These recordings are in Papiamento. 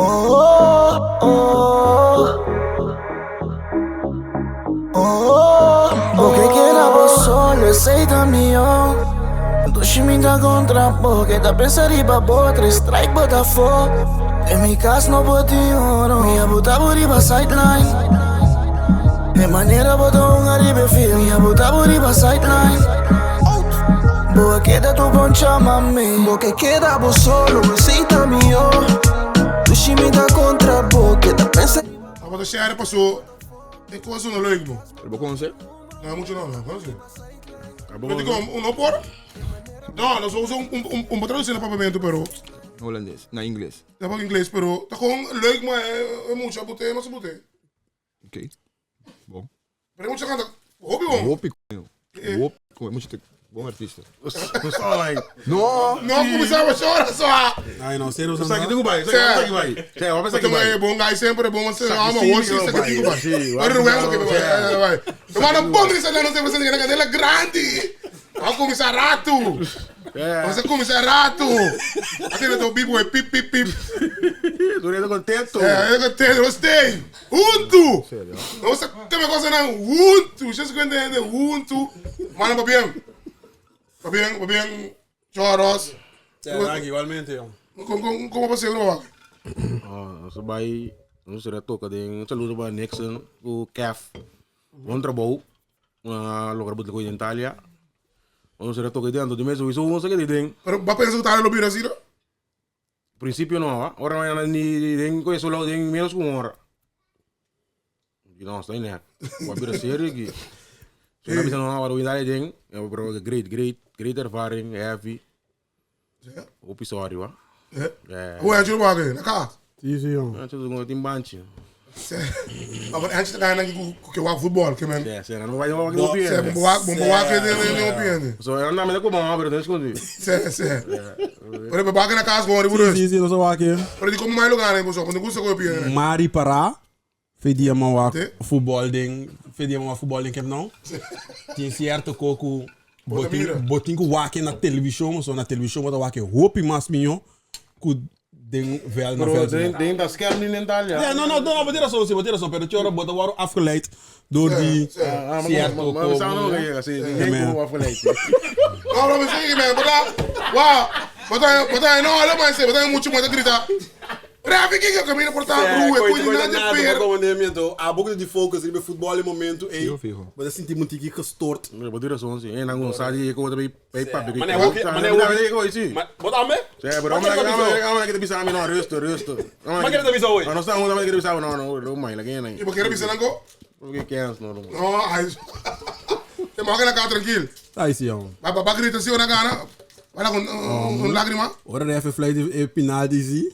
Oh, oh, oh. Bo ke keda bo solo, esei ta mihó. Dushi mi ta kontra bo, ke ta pensa riba bo, tres strike bo ta afó. Den mi kas no por tin oro, mi a buta bo riba sideline. E manera bo ta hunga riba e field, mi a buta bo riba sideline. Bo a keda tur bon chama mi. Bo ke keda bo solo, esei ta mihó. Dushi mi ta kontra bo, ke ta pensa riba bo. Tabata share paso e cosa no leuk bo. Pero bo conoce? No, mucho no, no conoce. Bo Pero digo, un no por? No, no so un un un traducir na papiamento, pero Holandes, na ingles. Na ingles, pero ta con leuk maar e mucha bote, mas bote. Ok. Bon. Pero mucha canta hopi bon. Hopi coño. Hopi coño. Mucha te bon artista. No. No, comenzaba chora so. Ay, no, serio, Sa ki bai, sa ki bai. Sa wa sa ki bai. Bon guy sempre bon se ama wo si sa ki bai. Pero ruego que bai. Bai. Maar dan bom risa no sempre se na cadela grande. Vamos começar rato. Vamos a começar rato. Asina to bibo e pip pip pip. Tur hende contento. Eh, contento, nos stay. Huntu. Nos a keme kosanan huntu. Just kuenta hende huntu. Mano, pabien. Pabien, pabien. Choros. Ja, danki, igualmente, jong. Kon, kon, kon pa seguro wak? Ah, nos bai, nos será toca den un saludo pa Nixon, ku Kev. Bon trabou. Ah, logra buta koe den Italia. Nos será toca den, anto di mes sowieso nos ta keda den. Pero ba pensa ku Italia lo bira asina? Principio no, ah. Ora mañana ni den koe solo den menos ku un hora. Di no, sta ine. Wa bira serio aquí. So na bisa no, ora Italia den, pero great, great, great ervaring, heavy. Hopi sorry, wa. Eh. Hoe heb je wagen? Na kaas. Si, si, jong. Ja, zo tin banchi. Maar eentje te gaan naar ke wak voetbal, ke men. Ja, ze no vai wak no Se, piende. bon wak, bon wak ne ne no piende. So eu não me como maar pero tenés escondi. Se, se. Pero be wak na kaas gewoon, broer. Si, si, no sa wak. Pero di como mai lugar, né, boso, quando gusta ko piende. Mari Pará, fedia man wak Te? voetbal ding, fedia man wak voetbal ding Camp Nou. Tin cierto koku Bota botin mira. botin ku wak na television, so na television bota wak hopi mas minho ku den veld na Pero veld. den den dat scherm niet in Italia. Ja, no, no, no, maar razón, sí, razón, pero choro bota waro afgeleid door die Ah, maar cierto maar we staan ook koku. hier, zie, Ja, geen man. koe afgeleid. No, no, me sigue, man. Bota, wow. Bota, bota, no, lo mais, bota mucho mais grita. Rafi, que que camina por tá, broer, cuida de per. A boca de focus ribe voetbal in momento, ey. Fijo, fijo. Maar dat sinti moet ik gestoord. Maar dura zo'n zin. En dan sa di ko bij bij papi. Maar nee, ook- maar nee, ook- zie. Maar wat aan me? Ja, pero Maar vamos a que te bisa no, rustig, rustig. Maar ik heb dat zo, No, no estamos que te bisa no, no, no, mai, la que E porque era bisa nango? Porque quer no, no. No, ai. Te moga na casa tranquilo. Ai, sim, jong. Ba ba grita assim na cara. Vai lá com um lágrima. Ora de even fluit de penalti zie.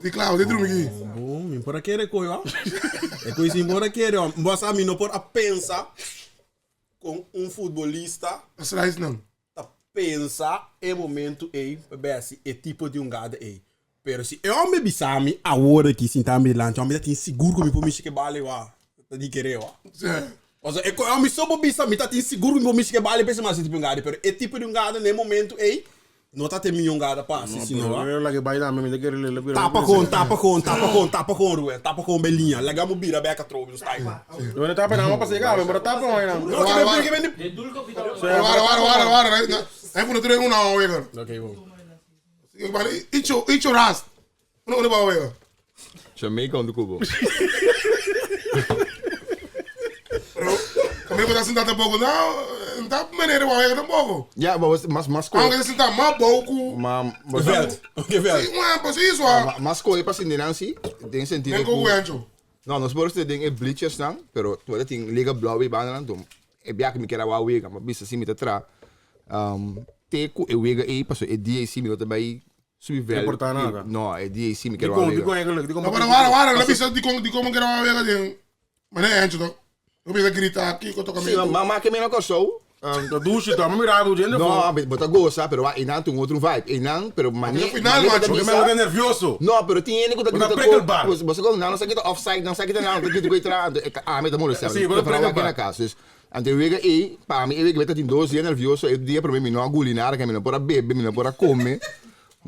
Di claro, di drumi aqui. Bom, mi por querer coi, ó. É coisa embora querer, ó. Mas a mim não por a pensa com um futebolista Atrás não. tá pensa em momento ei, besse, é tipo de um gado ei. Pero se eu me bisami agora que sinta me lancha, eu me tem seguro que me por me que bale, ó. Tá de querer, ó. Sim. O sea, eu me sou bisa, me tá inseguro que me que bale pensa mais tipo um gado, pero é tipo de um gado nem momento ei, não tá tem um gado pa, se não, ó. Pero la que baila me me que le Tapa com, tapa com, tapa com, tapa com, Ruben. Tapa com Belinha. Lagamos bira beca trobe, no style. Bueno, tapa na pa siga, pero tapa no. Não, que vem, que vem. Wara, wara, wara, wara. Aí quando tu uma hora, Ok, bom. Icho, icho rast. Não, não vai Jamaica onde cubo. Pero também vou sentar tampouco. Não, não tá maneira vai tampouco. Ja, maar was mas mas ko. Aunque sentar mais pouco. Maar Veld. Ok, veld. Uma, pois isso, ó. mas ko pa sin dinansi, den sentido. Nem com o anjo. No, nos por den e bleachers dan, pero tu dat in liga blauwe baan dan dom. E biak mi kera wa wega, maar bisa si mi tra. Te ku e wega e paso e DAC mi nota bij subi vel. Importa nada. No, e DAC mi Di kera wa con, di wega. con eigenlijk, di con. Não, wara, wara, wara. Não de como de como que era uma vez Mas nem anjo, não. Eu pensei gritar aqui, que eu tô Sim, maar maar que me no so. Da douche tá, mas mira, gente. No, bota goza, pero wa inan tu outro vibe. Inan, pero mani. no final, macho, Porque me nervioso. No, pero tiene que Bota prikkelbaar. Você com não, não sei que offside, não sei que não, que tu entra, ah, me tá morrendo. Sim, bota para prikkelbaar. na casa. Dus ante wega e, pa mi, eu que tá dois dias nervioso, eu dia para mim não agulinar, que me não pora beber, me não pora comer.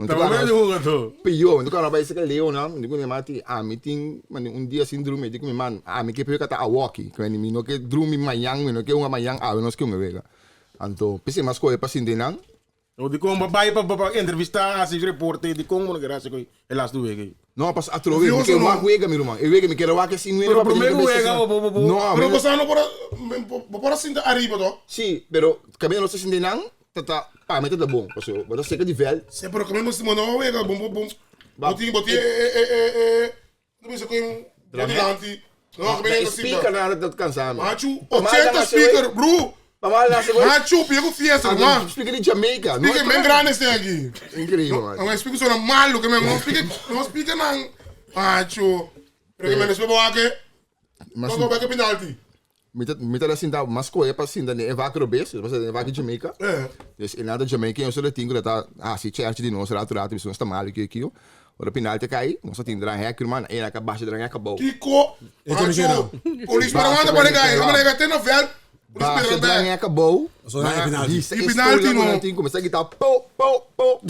Ta momento di hunga to. Pio, mi ta bai seka Leo nan, mi di ku mi mati, ami tin mani un dia sin drumi, mi di ku mi man, ami ke peka ta awoki, ku mi no ke drumi mañan, mi no ke hunga mañan, awe nos ke hunga wega. Anto, p'esei mi a skohe pa sinti nan. No dikon bo bai pa pa entrevista hasi reporte dikon bo no kere hasi ku e lastu wega ei. No pas atrobe mi ke wak wega mi ruman e wega mi kere wak e sin wega Pero prome ku wega bo bo bo No Pero bo sa no por a bo por a sinta ariba to. Si pero kaminda nos ta sinti nan ta ta pa mi ta ta bon pasobra bo ta seka di vèlt. Si pero kaminda bo sinti no wega bo bo bo tin bo tin e e e e no bisa ku bo dilanti no kaminda E speaker nan ta kansa mi. Machu 80 speaker bro. Machu pia ku fiesta man. Speaker di Jamaica. Speaker men grande este aki. Increíble man. No speaker sona malo ke men no speaker no speaker nan machu. Pero ke men despues bo wak e. Bo wak e penalty. Mi ta mi ta sinta mas kohe pa sinta den e vak robes, pasobra den e vak di Jamaica. Dus e nan ta Jamaica nos ta tin ku ta hasi cherchi di nos ratu ratu bisa nos ta malu kio kio. Ora penalty a kai nos a tin dran hek ruman e nan ka basha dran hek abou. Kiko machu polis por a wanta pa rega e nan te na veld. Basha dran hek abou. Hisa e stoel ku nan tin kuminsá gita po po po.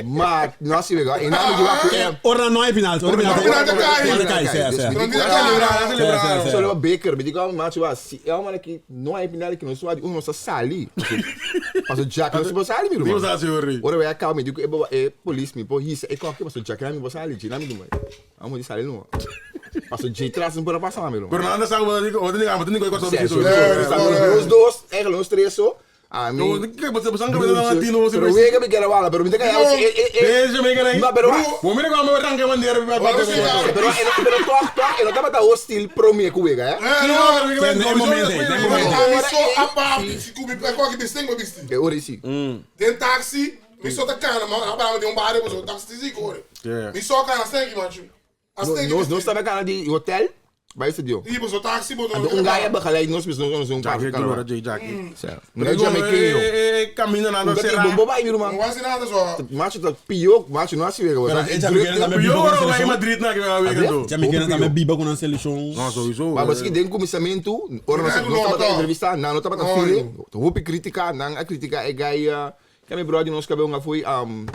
Ma no a sirbi e nan a jiba ku e. Ora no hay penalty. Ora penalty a kai. Solo beker mi di ku machu si e homber aki no hay penalty ki nos wak di uno nos ta sali. Paso Jack no si por sali mi ruman. Ora wei a kaba mi di ku e polis mi por hisa e koki paso Jack mi por sali dje nan mi di Amo di sali no. Paso dje tras no por a pasa mi ruman. Pero nan ta sa bo ta ni amo ta ni koi kòrsou bishito. Nos dos eigenlijk nos tres so. Ami. Pero wega mi kere wala pero mi ta kaya No pero Bo mira ku amo ranka bandera Pero pero toch toch e no tabata hostil prome ku wega eh. Ami so a papia ku mi ku bisti mi bisti. E ora si. Den taxi mi so ta kana ma a paraba den un bario pasobra taxi si kore. Mi so a kana stenki machu. Nos nos tabata kana di hotel bai studio. I boso taxi bo Anto un guy a begeleid nos nos nos un par kara. Jackie. Un jamaiquino. Camino nan ta sera. Bo bai mi ruman. No hasi nada so. Macho ta pio, macho no hasi wega. Pero e jamaiquino tambe biba ku nan selekshon. Madrid na ke wega do. Jamaiquino tambe biba ku nan selekshon. No sowieso. Ma boso ki den kuminsamentu ora nos nos tabata entrevista nan no tabata feel hopi kritika nan a kritika e guy ke mi brother di nos kabe un afui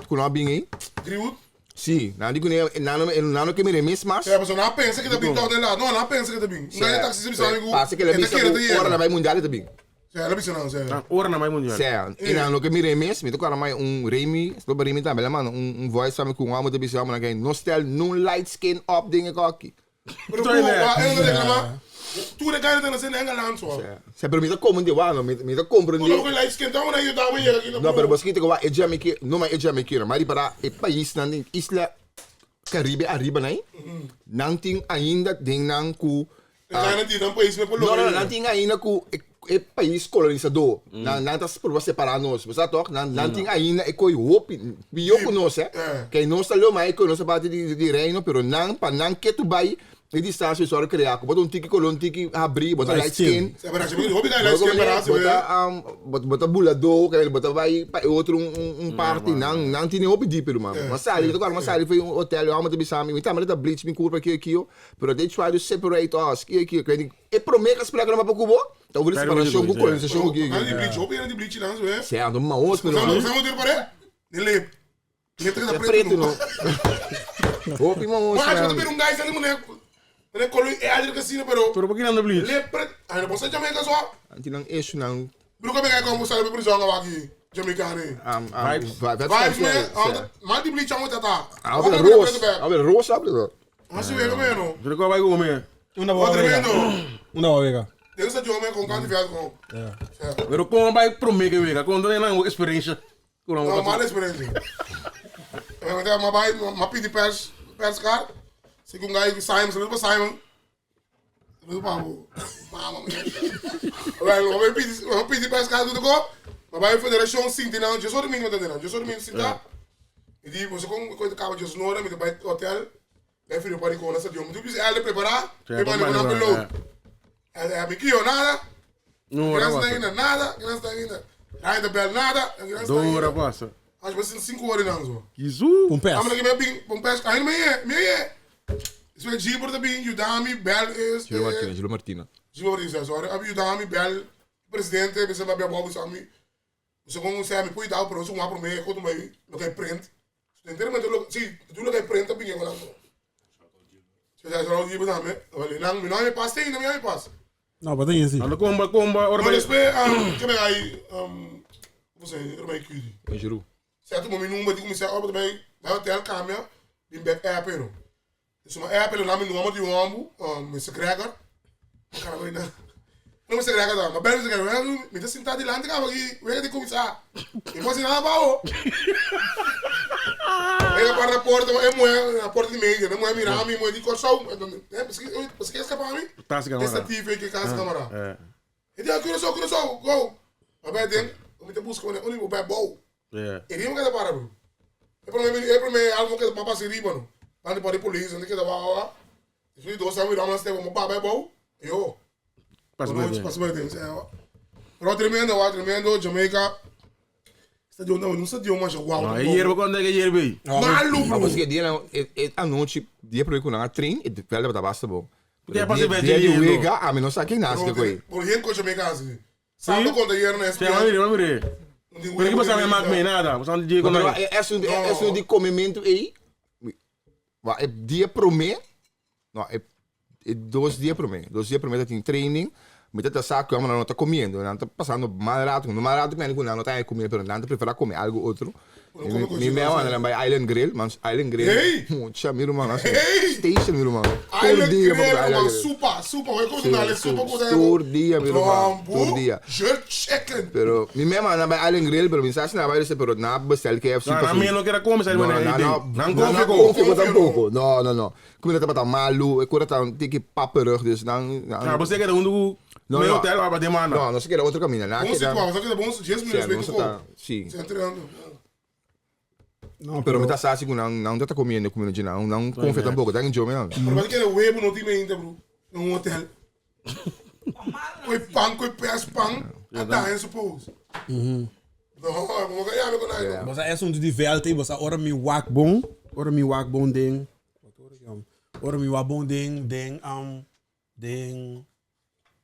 ku no a bin ei. Greenwood. Sí, nan di kuné, nan no, nan no ke mira e mes mas. Sea, pasobra nan a pensa ke ta bin tòg den laat. No, nan a pensa ke ta bin. Un guy di taxi sa bisa mi ku Pasa ke el a e ta bisa kere ku ta yega. ora nan bai mundial e ta bin. Sea, el a bisa nan, sea. Nan ora nan bai mundial. Sea, i nan no ke mira e mes. Mi ta kòrda mai un Remy, si no Remy tambe, el a manda un un voice pa mi ku un hòmber ta bisa e hòmber nan ke no stel nun light skin op den e kòki. Pero ku, wa, e no ta reklamá. Tur e guy nan ta nase na Engeland so. Sea, sea, pero mi ta komprendé wak no, mi mi ta komprendé. Ku light skin ta ora yuda bo yega aki na No, pero bo skita ku wak e jamaiquino, no ma e jamaiquino, ma ripará e paisnan den isla Caribe ariba nan, nan tin ainda den nan ku E guy nan tin nan pais me por No, logra no, yega. nan tin ainda ku e e pais kolonisadó. Nan nan ta proba separá nos, bo sa tòg? Nan nan tin ainda e koi hopi pió ku nos, eh. Kei nos ta leu mas e koi nos ta parti di di reino, pero nan pa nan ke tu bai e distansia esor a krea ku bo ta un tiki koló un tiki habrí, bo ta light skin. Sea, pero así hopi guy light skin para Bo ta bo ta buladó, bo ta bai pa e otro un un parti, nan nan tene hopi dipe ruman. Mi a sali, mi ta kòrda mi a sali for un hotel, e hòmber ta bisa mi, mi tambe ta bleach mi kurpa kio kio, pero they try to separate us, kio kio. E promé gesprek nan papia ku bo ta over di separashon ku kolonisashon ku kiko. Di bleach, hopi hende di bleach nan so eh. Sea, anto maos pero. Sa mo tira pare? Di lep. Lep ta keda pretu no. Hopi maos. Ma acho ta bira un guy sa di muné muné kolo e adri kasina pero. Pero pa kinan ta bleach? Lep pretu. Ay no por sa Jamaica so. Anti nan issue nan. Bro ka mega como sali pa prison awaki Jamaica ni. Vibes. Vibes me. Ma di bleach amo tata. Awe rosa. Awe rosa. Asi wega meno. Pero ko bai come. Unda bo wega? Unda bo wega? Den sa jome con kanti fiat con. Pero kon bai prome ke wega? Kon ta nan experiencia? No, mala experiencia. Ma bai, ma pidi pers, pers card. Si kun gai Simon, saludo pa Simon. Saludo pa bo. Mama mia. Well, ma bai pidi, ma pidi pers card tudo ko. Ma bai federacion sinti nan, djes ora mingo ta nan, djes ora mingo sinta. Mi di, boso kon koe ta kaba djes nora, mi ta bai hotel. Bai firi pa di kona stadion. Mi di bisa Elder prepara, Sí, mi manda pa ku nan manda, pelot. ja. Elder, mi kio nada. No, Gran ora sta pasa. ainda nada, gran sta ainda. Ryan ta bel nada, gran sta Do ainda. ora pasa. Acho que 5 horas não so. Kizu. Un pes. Amo que me bem, um pes, ainda me é, me é. Isso é Gibor ta bem, Yudami, Bel is. Gilo Martina, Gilo Martina. Gibor is, sorry. Abi Yudami, Bel, presidente, bisa babia bobo sami. Segun sea mi cuidao pero segun a prome cu tumba loke e print. Enteramente lo si tur loke e print ta bini con nan. Si sa sa di tambe. Wale nan mi no hay pas tin mi hay pas. No, but tin si. Ando comba comba ora No despues ke me hay como se ora bay cudi. Bonjour. Sea tuma mi number di cuminsa ora bay bay hotel cambia bin back app pero. Suma app lo na mi nomber di un hombu, Mr. Gregor. Cara bay na. No Mr. Gregor ta, ma bel Mr. Gregor. Mi ta sinta dilanti caba aki, wega di cuminsa. Mi por haci nada bao. Wega para na porta, e muhe, na porta di media, e muhe mira mi, muhe di Corsou. Eh, paski escapa mi? Tas camara. Esta TV ki cas camara. E di, ah, Curaçao, Curaçao, go. Ma bay den, mi ta busca, uni bo bay bao. E rima keda para bro. E prome e prome algo keda pa pasa riba no. Tanto pa di polis ante keda wa wa. Despues di dos aña miramos step mo baba abou. Yo. Pasa por Pasa por den. Pero tremendo wa tremendo Jamaica. Stadion ta un stadion masha guau. No, e yerba kon e yerba ei. Malu Ma bro. paske dia nan e e anochi dia prome ku nan a train e veld tabata basta bon. Ke pasa Dia e dia di yerba? wega ami no sa ken nasi ke koe. Por hende ko Jamaica hasi. Sabe konta yerba na Sí, mami, mami. Pero ke pasa me mak me nada. Pasa di Pero kon. e asuntu e asuntu di komementu ei wa e dia prome no e e dos dia prome dos dia prome ta tin training mi ta ta sa ku nan no ta komiendo nan ta pasando mal rato no mal rato ku nan no ta haña kumida pero nan ta prefera kome algo otro Mi mea wanda nan bai Island Grill, man Island Grill. Hey! Mucha mi ruman as Hey! station mi ruman. Tur Island dia Grill, pa ruman, Island Grill. supa, supa, hoy Sí, cosa dale supa cosa. Tur dia mi ruman, tur dia. Jerk chicken. Pero mi mea manda bai Island Grill, pero mi sa si nan bai rese, pero nan a bestel KFC No, nan mea no kere come, sa No, nan no, no, Nan no, confia no ko. confia ko tampoco. No, no, no. Comida tabata malu, e cura ta un tiki paperig, dus nan, nan Ja, você kere hundu No, meio no. hotel wa ba demanda. No, nos a keda otro caminda. Nan a Bon keda situado, sa keda bon, 10 Sí, minutos nos bij ta, sí. Se entrenando. No, Pero mi ta sa si ku nan nan ta comiendo comida dje nan nan confia tampoco ta enjoy nan. Pero wat kere huevo no tin mente bro. Na un hotel. Koi pan, koi pers pan. A da en suppose. No, mo ka yami ko na ito. Bosa é assunto de veld, hein? Bosa ora mi wak bom, ora mi wak bom ding. Ora mi wak bom ding, ding, um, den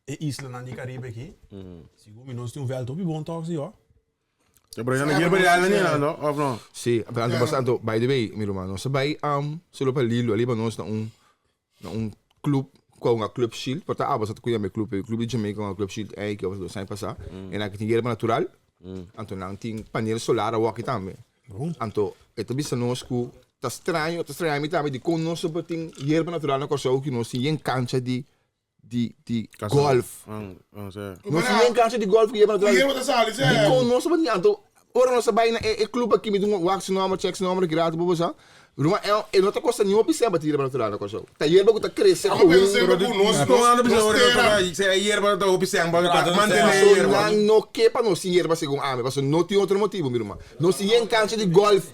e islanan di Caribe aki, sigur mi nos tin un veld hopi bon tok si ho. Pero ya no quiere pelear ni nada, no? Of no? Sí, pero anto basta anto, by the way, mi ruman, nos a bai um, solo pa Lilo, a liba nos na un, na un club, kua un club shield, por ta abo sa ta kuya mi club, club di Jamaica un club shield ei, ke dos aña pasá, en nan tin yerba natural, anto nan tin panel solar awor aki tambe. Anto e ta bisa nos ku ta straño, ta straña mi tambe dikon nos no por tin yerba natural na Kòrsou ku nos tin yen kancha di di di gòlf. Nos tin yen kancha di gòlf ku yerba natural. Dikon nos no por tin? Anto ora nos a bai na e e club aki mi tin wak su nòmber, chèk su nòmber aki rato bo bo sa. Ruma e no ta kosta ni hopi sèn pa tin yerba natural na Kòrsou. Ta yerba ku ta krese Amo pensa gewoon. semper ku nos Kon anda bisa nos ora tera. ta se e yerba ta hopi sèn pa mantene Paso e yerba. nan no ke pa nos tin yerba segun ami, paso no tin otro motibu mi ruma. Nos tin yen kancha di golf.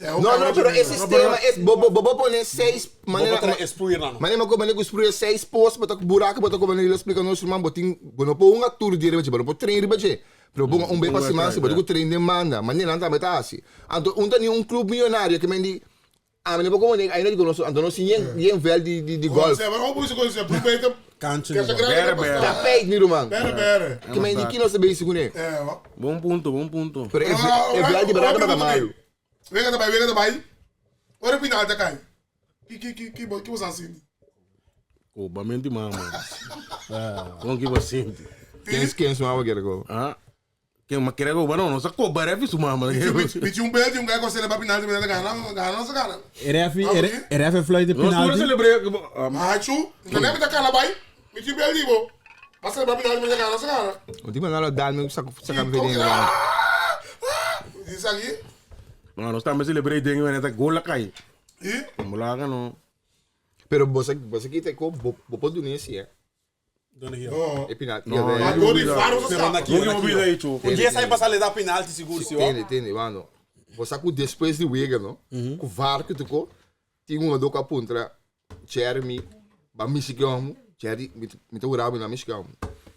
No, no, pero e sistema es bo bo bo pone seis manera Bo ta sproeier nan. manera mi a ku sproeier seis post bo ta buraka bo ta koba nan splika nos ruman bo tin bo no por hunga tur dia riba dje bo no por train riba dje pero bo hunga un bes pa siman si bo tin ku train den manda manera nan tambe ta hasi anto un ta ni un club miyonario ke men di Ami no por como den ainda di conoce, anto no sin yen yen veld di di di golf. Cancha di golf. Bere, bere. Tapijt mi ruman. Bere, bere. Ke men di kino sa bezig kuné. Bon punto, bon punto. Pero e e veld di Barata tabata malu. Wega ta bai, wega ta bai. Ora final ta kai. Ki ki ki ki bo sa sinti? Kobamento di mama. Kon ki bo sinti? Kens kens mama kere ko. Ah. Ke ma kere go no, no sa koba refi su mama. Mi tin un bel un guy ku celebra penalti mi ta gana, gana no sa gana. E refi, e refi fluit de Nos pura penalti. celebre. Machu, no ne mi ta kana bai. Mi tin bel di bo. Ma celebra penalti mi ta gana, no sa gana. O di manera dal mi saka saka mi veden. Di sa ki? No, nos tambe celebre den wen ta gol a kai. I? Mulaga no. Pero bo sa bo sa kita ko bo bo por duna esi eh. Dona hier. No. E penalti. No, Ja, Ma dor di VAR nos a Pero na skapa. ki, Nunca na mo ki. bida hecho. Un dia sai pasa le da penalti sigur si, oh. Tende, tende, mano. Bo sa ku despues di wega, no? Ku VAR ku tuko, tin un hungador ku a puntra Jeremy ba mishi ke homo. Jerry, mi ta mi ta hura mi no a mishi ke homo.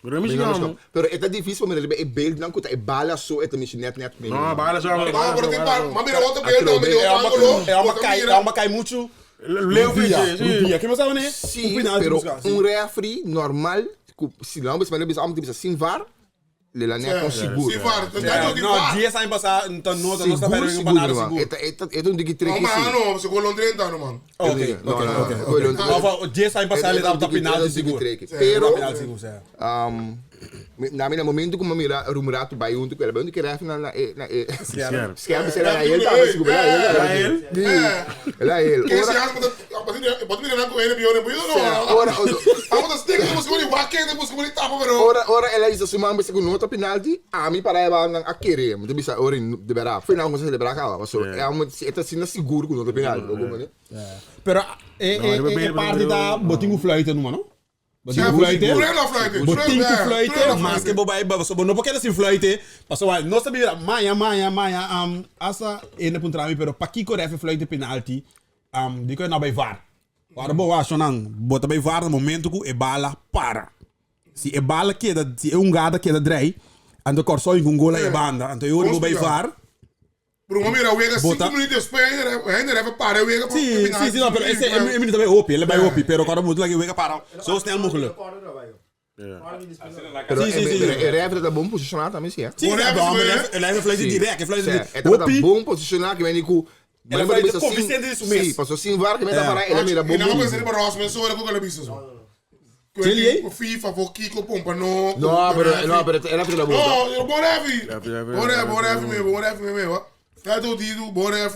Pero Mi mi no a mishi ke chico. homo. Pero e ta dificil pa mira riba e beeldnan ku ta e bala so e ta mishi net net mee. No, bala so. No, pero tin par, ma mira otro beeld tambe di E otro homber ángulo. e homber Bo ta kai, e mira. homber kai mucho. Leo Rudia, Fiche, sí. Rudia. Ke mester wanneer? Sí, Un penalti pero busca, sí. un referee normal, ku si nan bisa manera bisa amo ta bisa sin VAR, Lelane kon sigur. Si VAR, ta No, 10 aña pasá ta no ta no Sigur, ta sigur, nada man. sigur. E ta, e ta, e ta un diki triki No, si. man, no, se gol 30 no, man. Ok, No, ok, no, no. ok, Gol ok. 30. Of 10 aña pasá le tabata penalti sigur. Pero, Penalti sigur, sea. Na mi na momento ku mi mira Rumrato bai huntu ku el, bai huntu ku e ref na na e na e Scherp. scherp sera na el tambe sigur, na el tambe. El? Sí, el a el. Ora, Ora, bota mira nan ku ene bione, bo no. ora, Amo ta stick, mo siguri wake, mo siguri tapa pero. ora, ora el a bisa su man bisa ku no ta penalti, ami para e nan a kere. Mi ta bisa ora de bera. Foi na mo celebrar kaba. So, e amo e ta sina sigur ku no ta penalti, logo mane. Pero e No, e riba e bebe, parte ta botin ku fluiten numa, no? Botin ku fluiten. Botin ku fluiten, maske bo bai so bo no por keda sin fluiten. Pasobra nos ta bira maya maya maya um hasta ene puntra mi pero pakiko ref e fluiten penalti um diko e no bai var. Ora bo wak shonnan bo ta bai var na momento ku e bala para. Si e bala keda si e hungada keda drei anto Kòrsou hinka un gol a e banda anto e ora bo bai var. Bruno mira wega Bota- 5 minuten después ainda deve para wega Sí, sí, sí, no, pero ese e minuto bai hopi, ele bai hopi, pero kòrda bo laga e wega para zo snel mogelijk. Pero Sí, sí, sí. pero e ref ta bon posicioná tambe si, eh. Sí, Bon, sí, ref, pero sí, el ref fluit Sí. direct, el fluit Sí, direct. e tabata Hopi, bon posicioná que ven ku El fluit convincente de su mes. Sí, paso sin VAR que me ta para ele mira E não bon. vai ser para Ross, mas só era com aquela bicha. Chili, eh? FIFA, vou Kiko, pompa, no. No, pero no, pero era la bota. No, eu bom ref. Ref, Bom ref, bom ref mesmo, bom ref mesmo. Fred Odido, bom ref.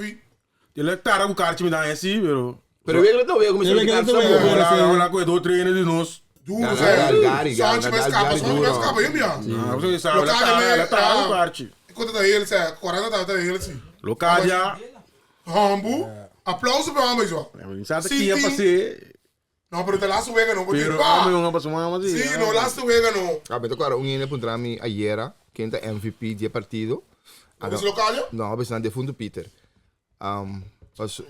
Ele tara com kaartje met aan SC, pero. Pero weet je dat weer Ja, weet je dat weer? Hola, hola, com dois treinen de nós. Duro, Gary, Zé. Gary, Santos Gary, vai escapa, Gary, Santos vai duro. escapa, hein, Bia? Ah, você sabe, ela Locadia, tara, né? ela tara Ah. com kaartje. Enquanto tá ele, Zé, 40 tá tá ele, sim. Locadia. Rambo, aplauso para ambos, ó. Sabe Sim, que ia sim. passar. Não, pero te laatste wega no, porque Pero pá. ame uma passou uma assim. Sim, no laatste wega no. Ah, pero claro, un ene puntra mi ayer, quien ta MVP de partido. Is Locadia? No, pues na defunto Peter. Um, pas,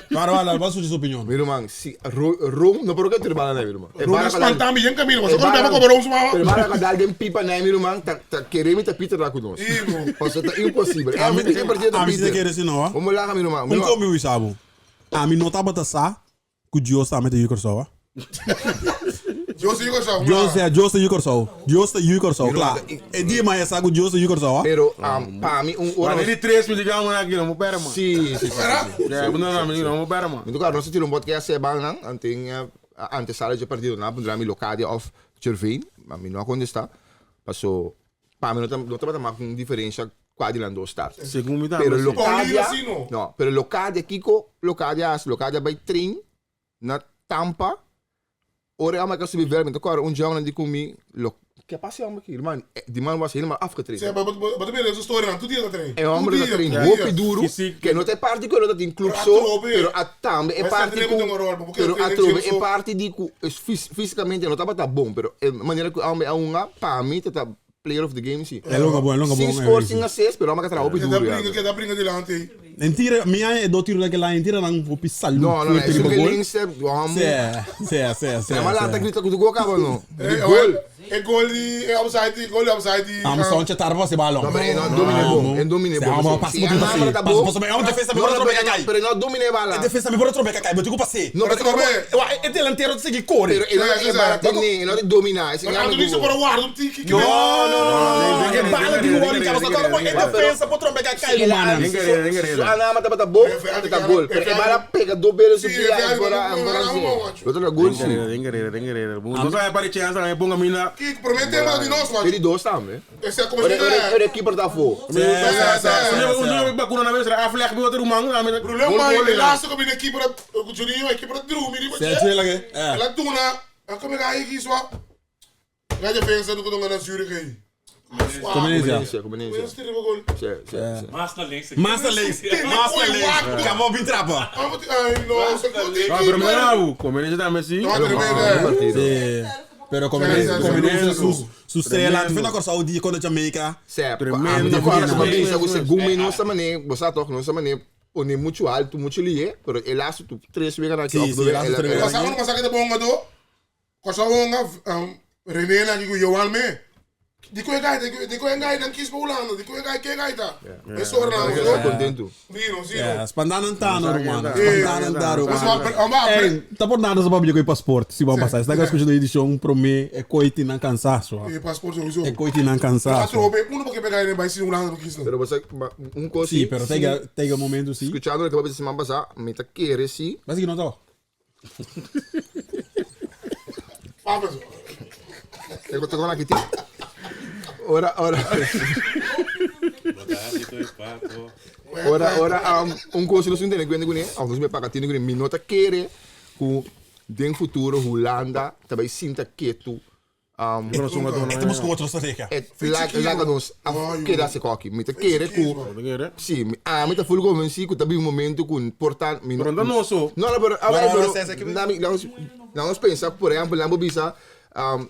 Claro, wala, wat is je opinion? mi ruman, si Rom, no por que tu bala na mi ruman. E Rome bala ka dal- espantami, jen Camilo, mas e agora bala- bebo com Rome, Pero mas. bala ka dal den pipa na mi ruman, ta ta queremi ta Peter la conosce. Igo. Paso ta impossibile. É MVP partido A mim se Peter. quer assim não, ó. Vamos lá, mi ruman. Mi Um ruman. come o sabo. A mim não tava sa ku Dios tá met de Curaçao. Eu sigo só. Dios é Dios de Curaçao. Dios de Curaçao, Mira, claro. E die maar essa ku Dios de Curaçao. Pero um, pa mi un ora. Mas ele três me ligam aqui, não vou pera, mano. Sì, sì, sì. sì. É, não, não, não, não vou pera, mano. Mi toca nós tiro um podcast e bang anting ante sala de partido na pundra mi Locadia of Cervin, ma mi no contesta. Passo pa mi no tam no tava ma con differenza qua di lando start. Segundo me dá. Pero Paulino Locadia, sì, no. no, pero Locadia Kiko, Locadia, Locadia by train na Tampa. Ora ama ka subi ver, mi toca un giorno di comi lo che passiamo aqui, man, die man was helemaal afgetraind. Zé, mas wat ben je zo'n story aan? Toen die dat train. É um homem dat train hopi duro, Fysiek. que não tem parte que não tem clube Pero só, atrobe. pero a tambe é Mas parte treino com tem um rol, porque pero treino atrobe tem é parte de que fisicamente não tá bom, pero é maneira que homem é uma para mim tá player of the game sim. É longa bom, é longa bom. Sim score, sim assist, pero homem que tá hopi Que dá duro. brinca, ja. que dá brinca dilante. Mentira, minha é do tiro daquela mentira não vou pisar Não, não, é isso que links é homem. Cê, cê, cê. É uma lata grita com o gol acaba não. É Gol. É gol de é outside, gol de outside. Ah, mas só onde tarva se balão. Não, pero não domine bom, é domine bom. Passa, Se a passa, Namra tá passa, bom. passa, é uma defesa, Não, me não, troca cai. Pero não domine bala. Defesa me troca cai, mas tu passei. Não, pero É delantero de que corre. Pero ele não é bala, nem, ele não domina. Esse Mas cara Anthony se para o guarda, um tique. Não, não, não. É bala de gol em casa, agora é defesa por tromba cai, mano. A Nama tá bom, tá gol. Pero é bala pega do belo Sim, subir é agora, agora sim. Outro gol sim. Não sabe para chance, não ponga mina. Kiko, prometemos de nós, Ele dois também. Esse é como Ora, se ora, ora, keeper tá fo. Um bakuna na vez, afleg bi outro man, na Problema é laatste kom in de keeper, o Juninho, a keeper dru, mi Cê, cê, lá que. Ela tuna, a como é que isso? Ga je defensa do que na Zurich aí. Conveniência. Conveniência, conveniência. Conveniência. Sim, sim, sim. Mas na links. Massa links, massa links. Acabou bem trapa. Ai, nossa, que Ah, pero bravo, conveniência também sim. Não, tremendo. Sim. Pero conveniência, Sim, sim, conveniência, sim. su su estrela, foi na Corsao dia contra Jamaica. Certo. Tremendo. Agora, uma vez, você gumi nossa mané, você toca nossa mané, pone muito alto, muito lié, pero el laço tu três vezes na Sim, sim, laço três vezes. Passava no passar que de bonga do. Costa bonga, René na que Johan me. Di ku e gai, di ku e gai nan kis pa Hulanda, di ku e gai ke gai ta. E sor nan, Nan ta kontentu. Dino, si no. Spandanan ta no ruman, spandanan ta ruman. Ey, ta por nada sa papia ku e paspoort si ban pasa. Esta ka skucha den edishon prome e koi tin nan kansaso. E paspoort sowieso. E koi tin nan kansaso. Atrobe uno pa ke pega ene bai si Hulanda no kis nan. Pero bo sa un kos si. Si, pero tega tega momento si. Skuchando loke bo a bisa siman pasa, mi ta kere si. Basi ki no ta. E kota kon aki tin. Ora, ora. Ora, ora, um, un kos nos tin tene kuenta kuné, òf nos me paga tene kuné, mi no ta kere ku den futuro Hulanda ta bai sinta ketu E ta buska otro strategia. E laga nos a keda hasi koki. Mi ta kere ku, si, ami ta ful konvensí ku ta bin un momento ku por ta mi no. Pero no ta nos so. No, no, pero, a ber, pero nami, laga nos pensa, por ehèmpel, nan por bisa,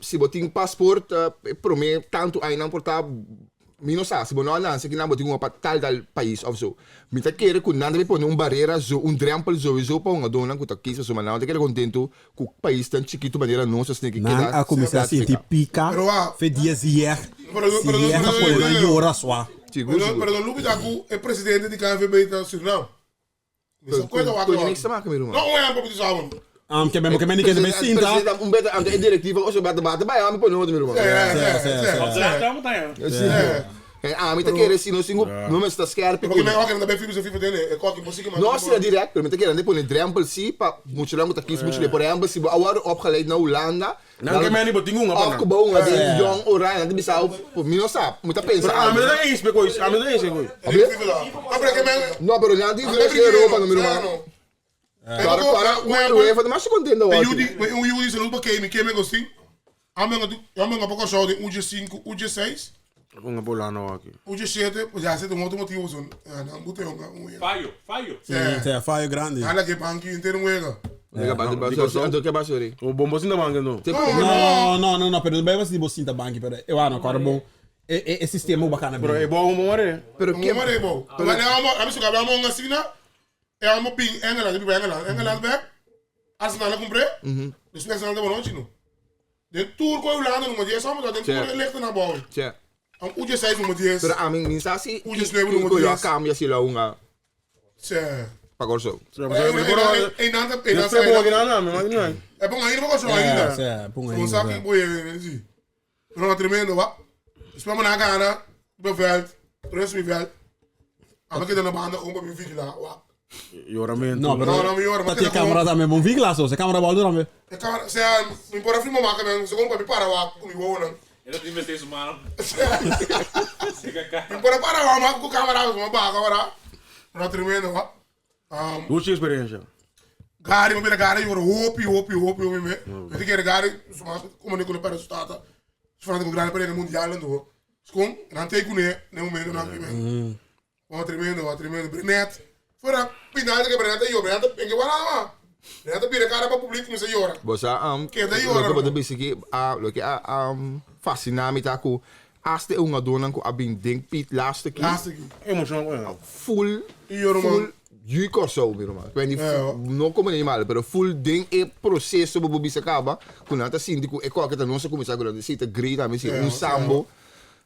si bo tin pasport e promé tantu añanan por ta Mi no sa si bo no a lansa kinan bo tin un pa tal tal pais of so. Mi ta kere ku nan debe pone un barera zo, un drempel zoizo pa hungadónan ku ta kis pasobra nan no ta keda kontentu ku paisnan chikitu manera nos asina ki Nan keda a kuminsá sinti Afrika. pika Pero wa. fe dia Ziyech, Pero pero Ziyech a pero pone nan yora swa. Sigur pero sigur. pero no lubida ku e presidente di KNVB ta Surinam. Mi sa kuenta wak Ku wak. niks te maken mi ruman. No un ehempel mi ta sa bo. Am ke men ke men ke men sinta. Presidente un beta anto e directiva oso bata bata bai ami pone otro mi ruman. Sí, sí, sí. Sí. Ami ta kere si nos tin ku no mester ta skerpi Porque ku men oké nan ta bai FIFA FIFA tene e koki bo sigui No asina direct pero mi ta kere nan ta pone drempel si pa muchanan ku ta kis mucha lei. Por ehempel si bo a wòrdu opgeleid na Hulanda Nan ke meni bo tin un Of apa ku nan. bo hunga den Jong Oranje nan ta bisa bo mi no sa mi ta pensa Pero ami algo. no ta eens pe kois, ami no ta eens pe kois. No pero nan tin influencia di Europa no mi ruman. Kora kora UEFA ta masha kontento awor aki. Un yu di salud pa Kemi, Kemi Agustin. Amo nga pa Kòrsou den UG 5, UG 6. Hunga pa Hulanda awor aki. UG 7, pues ya esei ta un otro motibo son. Nan buta hunga un wega. Fayo, fayo. Sí, fayo grandi. Nan lag'e banki henter un wega. Nega bate ba so anto ke ba sorry. O bon bo sinta banki anto. No, no, no, no, pero no si bo sinta banki, pero e wano kòrda bon e e e sistema ku bakana Pero bin. e bou un mare. Pero Un ke mare bou. Pero e amo, ami su kabla amo hunga asina, e amo bin Engeland, e biba Engeland, Engeland bek, Arsenal a kumpr'é, despues Arsenal ta bonochi no. Den tur ku e Hulanda numero dies amo ta den tur e lichten na bou. Che. Am uje seis numero dies. Pero ami mi sa si Uje nueve numero kiko lo a dies. cambia si lo a hunga Che. pa Kòrsou. Ei nan ta ei nan Despues bo gina nan, mi imagina. E pon ainda pa Kòrsou ainda. Che, pon Bon ainda. sa ki boye si. Pero na tremendo wa. Despues mo na gana be veld, rest mi veld. Amo keda na banda om pa mi vigila wa. Yoramento. No, pero No, no, mi yora, ta ma tie keda como- camera tambe bon vigila so, se camera bal tambe. E camera, sea, mi por a filma maka men, segun pa mi para wa ku mi wowonan. E ta tin mester su mano. Mi por a para wa maka ku camera, mi baha camera. No tremendo wa. Dushi experiencia. Gary, mi bira Gary yora hopi, hopi, hopi, hopi me. Mi ta kere Gary, su mas como ne ku no perde su tata. Su fana ku grande perde mundial anto. Skon, nan tei kuné na e momento nan ki men. Wa tremendo, wa tremendo. Brenet, fuera final ke Brenet a yora, Brenet a en ke wara ma. Brenet a bira kara pa publik kuminsa yora. Bo sa um, Keda yora, loke bo ta no? bisa ki a loke a um fasciná mi ta ku hasta e hungadónan ku a bin den pit laatste ki Laatste ki. Emocion ku nan. full Yora, man. full yu Kòrsou mi ruman. Kwen di Ja, no komo ni malo pero full den e proseso bo por bisa kaba ku nan ta sinti ku e koke ta nos a kuminsá ku nan ta si ta grita mi si un sambo.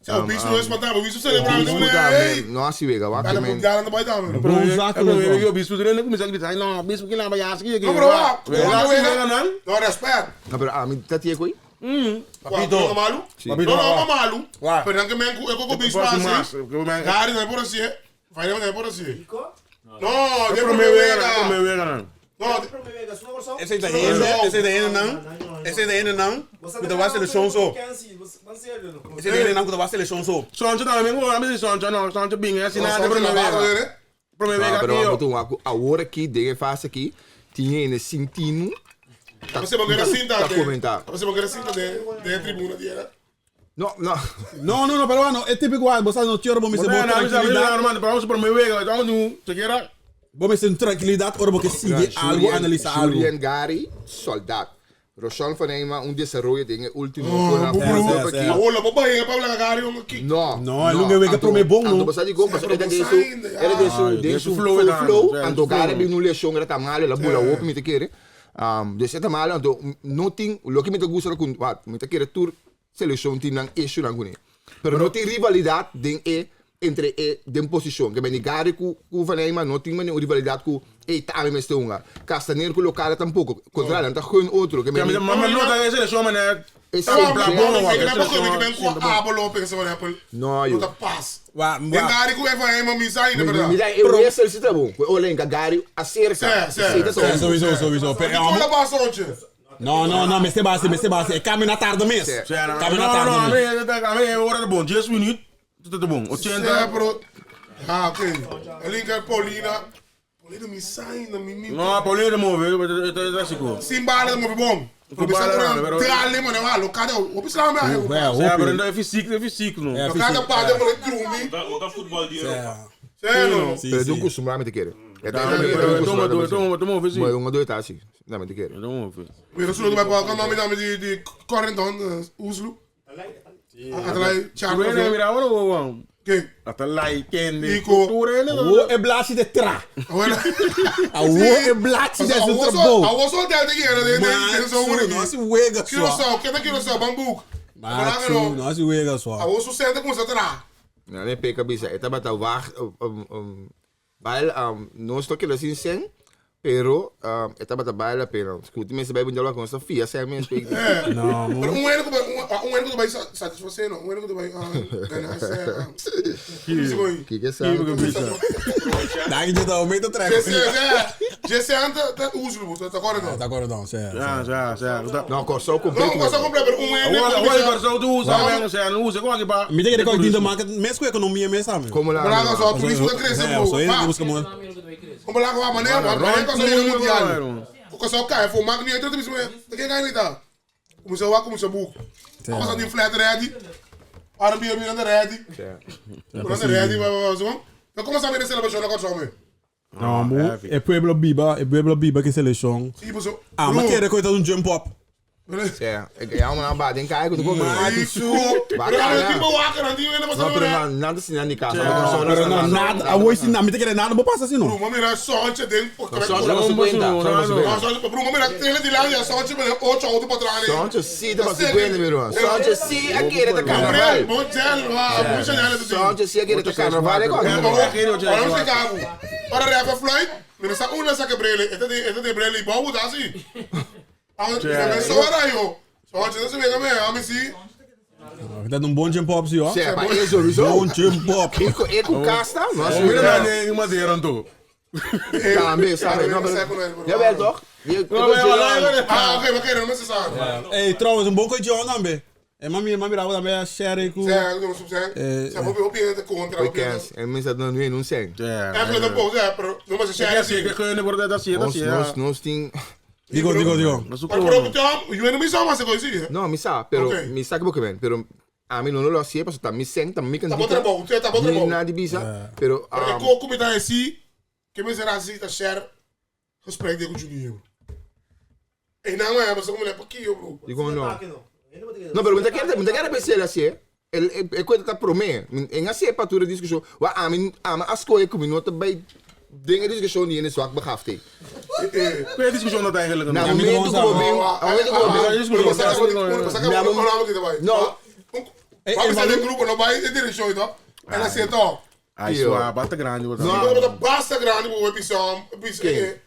Sa o bicho no es matá, o bicho celebra Bicho no tambe, no hasi wega, wak Cada men. mundial anda bai tambe. Bon zakelijk, man. Yo bicho trainer kuminsá grita, ay no, bicho kila ba yas ki. No, pero wak, Wega wega nan. No respect. No, pero ami ta tie koi. Papito. No malu? Papito, No, no, wak. malu. Wak. Pero nan ke men ku e koko bicho Por pa mas, asi. ke men. Gari no por asi. Vai no por asi. No, de Prome prome wega, wega. prome wega nan. No, Ese ta hende, ese ta hende nan, ese ta hende nan, ku ta wak selekshon so. Ese ta hende nan ku ta wak selekshon so. Soncho tambe, mi mi Soncho no, Soncho bin asina no, de prome wega. Prome Ah, wega pero ki wak yo. tu wak awor aki den e fase aki tin hende sintinu ta Você porque era cinta ta comenta. Você porque era cinta de de tribuna de era. No, no. No, no, no, pero bueno, e típico ah, bo sa no choro bo mester bo Bo na, mi sa, mi sa, tranquilidad. man, pero vamos prome wega, vamos nu, se quiera. Bo mester un tranquilidad ora bo ke sigui algo, analisa algo. Julien Gary, soldaat. Roshon van Eijma, un desaroyo den e ultimo Oh, kona bo full sí, aki. sí. Awola, bo bai pa bla gari un ki. No, No, e lunga wega anto- prome bon, no. Anto bo sa di kon, pasobra e ta den su, e ta den su, den su flow full dan, flow, sí, anto su flow. Gary bin un lesión, era ta malo, el a bula hopi mi ta kere. Dus e ta malo, anto no tin, loke mi ta gusta ta ku, mi ta kere tur seleccion tin nan issue nan kuné. Pero no tin rivalidad den e entre e den posicion. Ke beni Gary ku ku Van Eyma no tin mane un rivalidad ku ey ta ami mester hunga. Castaner ku Locala tampoco. Contrario nan ta gun otro. Ke beni. Ma ma nota e seleccion mane E Tama, sentje. bla bon, mi ke poko mi ke ben ku abo lo pensa por ehempel. No yo. No ta pas. Wa, Den wa. Gary ku Van Eyma mi sa ainda verdad. Mira e wissel si ta bon. Ku e Olenka Gary acerca. Se, se, Esey ta se. bon. Sowieso, sowieso. Pero, Di kola basa oche. No, no, no, mester base, mester base. E cambio na tarde mes. Sí. Cambio na No, tarde no, a mes. mi, a mi ora ta bon. 10 minuut, ta bon. 80. Sí, pero... Ah, ok. Elinka, Paulina. Paulina, mi sai, na mi... mi No, Paulina ta move, ta sigur. Sin bala ta move bon. Sin bala, pero... Trale, mano, ah, locada, hopi sla me ah. Well, Sí, pero hopi. no é fysiek, é fysiek, no. É Locada fysiek. pa de mano drumi. Ota futbol di Europa. Sí, no. Sí, Pero sí. dun kustumbrá mi te kere. E ta Pero e toma, toma, toma, toma, Maar sí. un doe ta si. Dame te kere. Toma, sí. Mira, solo te vai pa mami dame di di Corendon, Uslu. Atalay, Charles. Mira, mira, ahora, wow. Ke? Atalay, Kendi. Nico. Awo e blachi de tra. Awel. Awo e blachi de su trabou. Awo so del de guerra de de so Matsu, no si wega só. Curaçao, que tá Curaçao, Bambuco. Matsu, no si wega só. Awo so senta com sa Na ne peka bisa. E tabata wacht bail no sto que sin sen, pero e tabata bail la pena. Scuti me se bai bunjalo con sta fia sen me speak. No, mo. Pero un ene ko un ene ko vai satisfacer no, un ene ko vai ganhar se. Que que sa? Dai que tá o meio do treco. GC anta tá uso, tá agora não. Tá agora não, certo. Já, já, já. No, corso completo. Não, corso completo, pero um ene. Agora, agora, corso tu usa, não sei, não usa, como é que pá? Me tem que recordar de market, mesmo com a economia mesmo, sabe? Como lá? Como lá, só turismo tá crescendo, Só ele que busca muito. Como lá, como a maneira, a maneira que eu mundial. O que só cai, foi magno entra mesmo, tá quem ganha tá. Como se eu como se buco. Como se flat ready. Ara bi bi na ready. Na ready, vai vai. Então como sabe nesse celebração agora só me. No, mo, e pueblo biba, e pueblo biba que seleção. Sim, você. Ah, mas quer coisa um jump up. É, é uma na ba, den kai ko ko. Isso. No, pero na nada sin ni casa. Pero não, nada, a hoje não, me tem que nada, vou passar assim não. Bruno, mira, sorte tem. Só 50. Bruno, mira, tele de lá, já sorte, mas oito auto para trás. Sorte sim, tá 50, meu irmão. Sorte sim, aqui é carnaval. Bom gel, bom gel. Sorte sim, aqui é carnaval, é como. Olha, Ora, refa Floyd, mira, sa una sa que brele, esta de esta de brele, bom, tá assim. Ah, só era eu. Sorte, não se vê também, a mim sim. Dat um bom jump up, sim, ó. Sim, mas é sowieso. Bom jump up. Eko eko casta, nossa. Mira, nem madeira, tu. Também, sabe? Não, Jawel toch? Ah, oké, we kennen hem, ze sabe. Hey, trouwens, een bom coisa também. É mami, mami, rabo também a share com. Zeg, doe eens op zijn. Zeg, op op je contra. We kens. En mensen dat nu in zijn. Eigenlijk dat boos, ja, pero no maar ze share. Zeker, kunnen worden dat zie, dat zie. Nos nos ting. Digo, digo, digo. Maar pero je weet niet zo maar ze coisa. No, mi sa, pero mi sa que porque ven, pero a mí no lo hacía, pero también sen, también kan. Tá bom, bom, tá bom, bom. Na di bisa, pero Maar ik koop met hij zie, que me será assim, tá share gesprek de com Juninho. En nou maar hebben ze como le aqui, bro. Digo no. No, pero me quer pensar assim, el el cuenta tá promê. En assim pa tu discussão, wa a mim a ma asko e como nota bij dingen discussão die in zwak begaafd heeft. Kun je discussie dat eigenlijk? Na momento que eu bem, momento que eu bem. No. Vamos fazer grupo, não vai direção, então. Ela sentou. Ai, sua, basta grande. Não, basta grande, o episódio, episódio.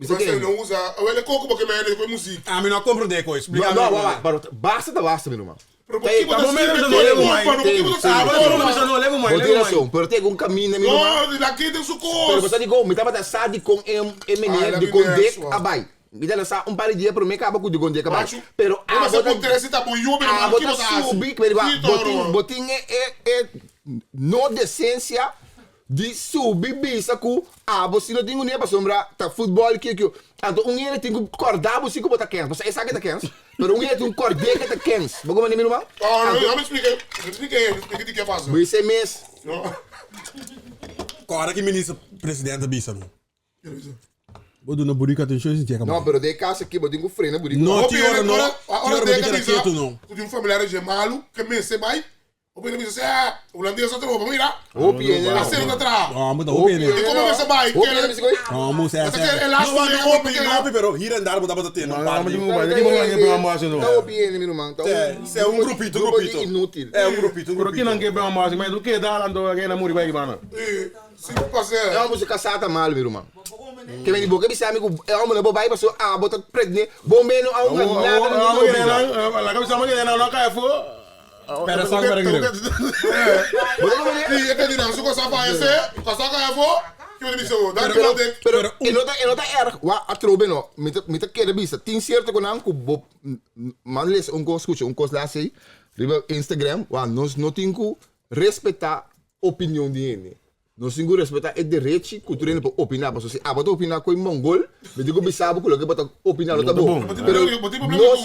Você não usa. Eu coco porque me com música. Ah, mas não compro de coisa. Não, não, não, basta da basta, meu irmão. Moderação, pero tem um caminho, meu irmão. Não, daqui tem socorro. Pero você digo, me tava sa de com em meneer de com dek abai. Me dá sa um par de dia pro me acaba com de com dek abai. Pero a bota tá bom, eu a bota subi, que botin botin é no decência de subir bisa ku a você não tem nem para sombra tá futebol que que tanto um ele tem que acordar você que botar quente você sabe que tá quente pero um ele tem um cordê que tá quente vou como nem meu irmão ah não me explica me explica me explica de que passa você mês Agora que ministro presidente bisa não Vou dar na burica atenção esse dia não pero de casa aqui vou ter que freio na burica não tio não ora tio de que não um familiar de malo que me se vai Hopi hende bisa, Sè, hulandes ta tropa, mira. Hopi hende. Asina ta traha. No, mo ta hopi hende. I komo mester bai? Hopi hende bisa koe. No, mo sè, Ata sè. kere e laatste No, wega no hopi, bo no hopi, pero hier en daar bo tabata tene un par di. Ta hopi hende, mi ruman. Ta Sè, sè, un grupito, un grupo di grupito. inútil. Eh, un grupito, un Pero grupito. kinan ke ben mas, maar tu ke dal anto ke na muri bai bana. Si pase. E homber su kasá ta malu, mi ruman. Ke men di bo ke bisa mi ku e homber no por bai pasobra abo ta pretende bo meno a un nada no por bisa. La cabeza me queda no cae fu. Pero sa pero ngre. Bo ta komprende? Si e ke di nan su kasá fayesé, kasá cae afó, ke bo ta bisa bo? Dan Pero, ke pero e no ta e no ta erg, wak atrobe no, mi ta mi ta kere bisa tin sierto konan ku bo man lesa un kos skucha un kos la asei riba Instagram wak nos no tin ku respetá opinion di hende. Nos tin ku respetá e derechi ku tur hende por opiná, pasobra si abo ta opiná ku e mongol, mi tin ku bisa bo ku loke bo ta opiná no ta bon. Pero nos,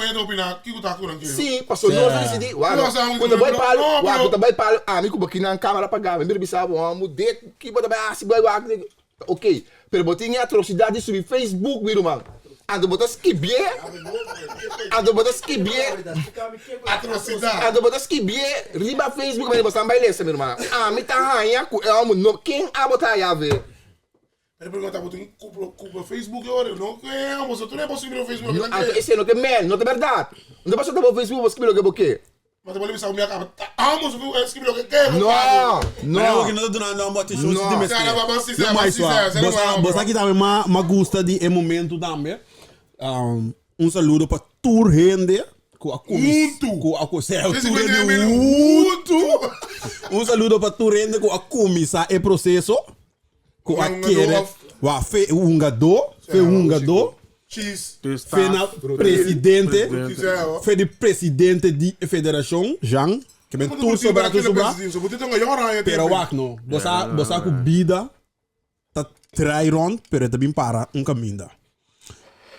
sí, pasobra nos ta disidí, wak, ku ta bai palo, wak, ku ta bai palo, ami ku bo kinan kamera pagá, mi mira bisa bo, amo dek, ki bo ta bai hasi, bai wak, ta ok. Pero bo tin e atrosidat di subi Facebook, mi ruman. Anto bo ta skibié, anto bo ta skibié, Atrosidat. anto bo ta skibié riba Facebook manera bo stan bai lesa, mi ruman. Ami ta haña ku e hòmber no ken abo ta haña awe. Pero pregunta bo tin ku ku Facebook e ora no ke amo so tur e bo skibi riba Facebook No, anto esei no ke men, no ta bèrdat. No ta pasobra ta bo Facebook bo skibi loke bo ke. Ma ta bolbe sa mi acaba amo su skibi loke ke No, no. Pero que no ta dunando ambo atención si No. ti mester. Sera, ba, si, Yo sera, mais si, sera, sera, Bosa, ba, bosa ba. ki tambe ma ma gusta di e momento tambe. Um, un saludo pa tur hende ku a kumis Huntu. ku a ku sea, Ese tur cuenta hende de huntu. Un saludo pa tur hende ku a kumisa e proceso. Ku a Hungadó kere of- wa fe hungadó, fe hungadó. Cheese. Fe na presidente, Cheese, eh, fe di presidente di e federacion, Jean, ke men tur sobra tur sobra. Pero wak no, bo sa, bo sa ku bida ta trai rond, pero e ta bin para un kaminda.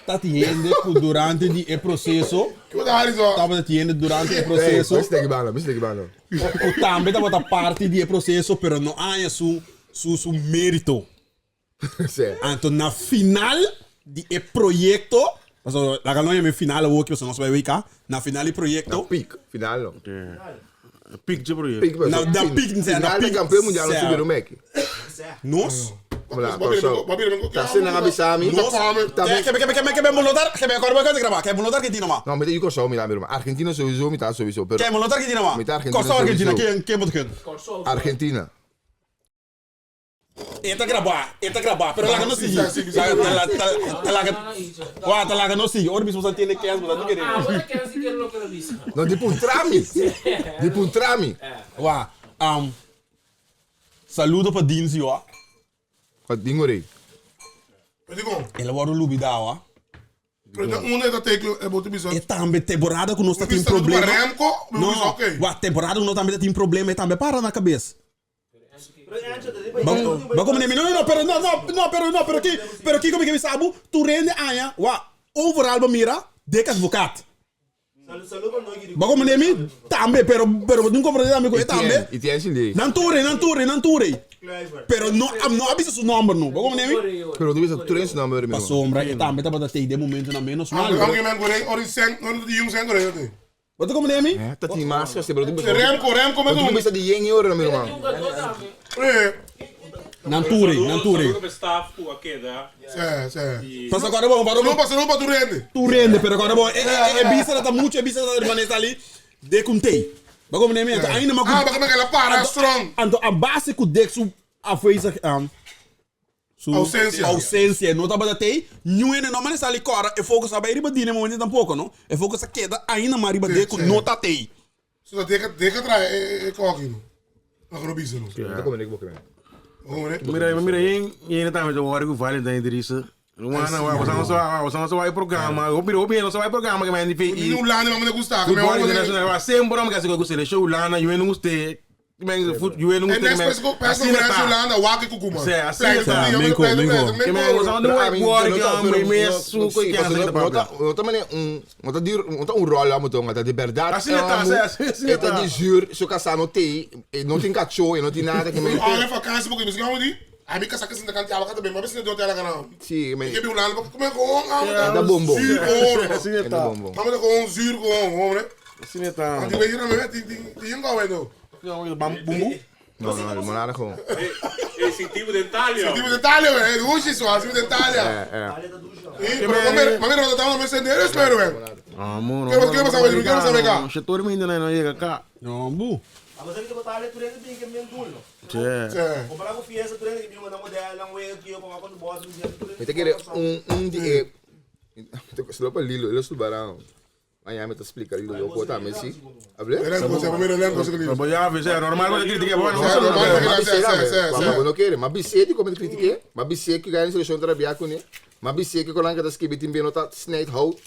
Ta tin hende ku durante di e proceso, tabata tin hende durante e proceso, ku tambe tabata parti di e proceso, pero no haña su su su merito. Anto na final di e proyecto, pasobra laga no yama e final awor ki pasobra nos bai weka, na final di proyecto. Na peak, final no. Peak dje proyecto. Peak, Na, na peak, na final peak. di campeon mundial nos subi Romeki. Nos? Hola, Kòrsou. Ta asina nan a bisa mi. Nos? Ta mi. Kebe, kebe, kebe, kebe, molotar, kebe, kòrda bo kòrda graba, kebe molotar Argentina ma. No, mi ta yu Kòrsou mi ta mi ruman. Argentina sowieso mi ta sowieso, pero. Kebe molotar Argentina ma. Mi ta Argentina Kòrsou Argentina, sowieso. ken, ken bo ta ken? Argentina. E ta grabá, e ta grabá, pero laga nos sigui. Laga, ta, ta laga, wa, ta laga nos sigui. Ora mismo sa tene kens, bo ta kere. No, di puntra mi. Di puntra mi. Wa, um, saludo pa Dinzi, wa. Pa Dingo Rey. El a wòrdu lubidá, wa. Pero ta unda e ta teken e bo ta bisa. E tambe temporada ku nos ta tin Bisa ku problema. Remco, mi No, bisa oké. wa, temporada ku nos tambe ta tin problema, e tambe para na kabes. Ba como no no no pero no no no pero no pero ki pero kiko mi ke bisa bo tur hende aña wa overal bo mira dek advocaat ba como mi tambe pero pero bo tin comprende tambe ku e tambe nan tur nan tur nan tur pero no no a bisa su nomber no ba como mi Pero tu bisa tur hende su nomber mi pasobra e tambe tabata tei den momentonan menos malo Bo ta comprende mi? Ta tin mas kasi, pero tu Remco, Remco me Tu bisa di yen ora mi ruman. Nan ture, nan ture. Staff ku a keda. Sí, sí. Pasa agora bom, para Não passa, não pa tu rende. Tu rende, pero agora bom, e, e, e bisa ta mucho, e bisa ta maneira ali de kuntei. Ba comprende mi? Anto ainda ma Ah, ba que ela para strong. Anto a base ku dek su afwezig Su Ausencia. ausencia no tabata tei, niun hende no mane sali kòrda e focus a bai riba dine momento tampoco no, e focus a keda ainda mas riba de ku no ta tei. So ta deka deka trae e e e koki no. Lo ke no bisa no. No ta come nek boke men. Come nek. Mira, mira, yen yen ta mete wòrdu ku Valentine Driessen. Rumannan, wa boso no sa, boso no sa wak e programa. Hopi hopi hende no sa wak e programa ke men di Ni VI. Hulanda mi a gusta. Futbòl internashonal, wa semper ora mi kasi ku selekshon Hulanda, yu hende guste. Men fut yu en E next press ko press conference Hulanda wak ku kuma. Se asina ta. Minko, minko. Ke men boso no wak wor ke hombre mes su ko ke asina ta papia. No ta mane un no ta di no ta un rol amo tonga ta di berdad. Asina ta, se asina E ta ta. di zuur su casa no tei e no tin cacho e no tin nada ke men. Ora vakantie porque mis gamo di a mi casa ke sinta kanti awa kata ben ma bes do tela kana. Si men. Ke bi Hulanda porque come gewoon amo ta. Ta bonbon. Zuur gewoon. Asina E ta ta. bonbon. Amo ta gewoon zuur gewoon hombre. Asina ta. Want die weet je dan met die die die jongen no. Bambu? No, no, limonada gewoon. E sintivo den Italia. Sintivo den Italia, we. Dushi, so, sintivo den Italia. Eh, eh. E, pero mami, mami, no tava me sendendo, espero, we. Amor, Qué pasa, güey? ¿Qué pasa, acá? Se torme ainda não chega cá. No, bu. A você que botar ali turene bem que é duro. Che. Sì. Comparar com fiesta turene que bem uma modelo, um aqui, eu com quando bota um dia turene. Mi ta kere un un di e Slo pa Lilo, Lilo Subarão. Aña mi ta splika Lilo yo kota mi si. Able? Elenco, se mami elenco, se Pero ya, é normal quando critica, bueno, Sí, normal. Ma sí, bisé sí, sí, ma sí. no kere, ma bisé di komen critiqué, ma bisé que ganha seleção trabalhar com ne, ma bisé que kolan que ta skibi timbe nota snijd hout,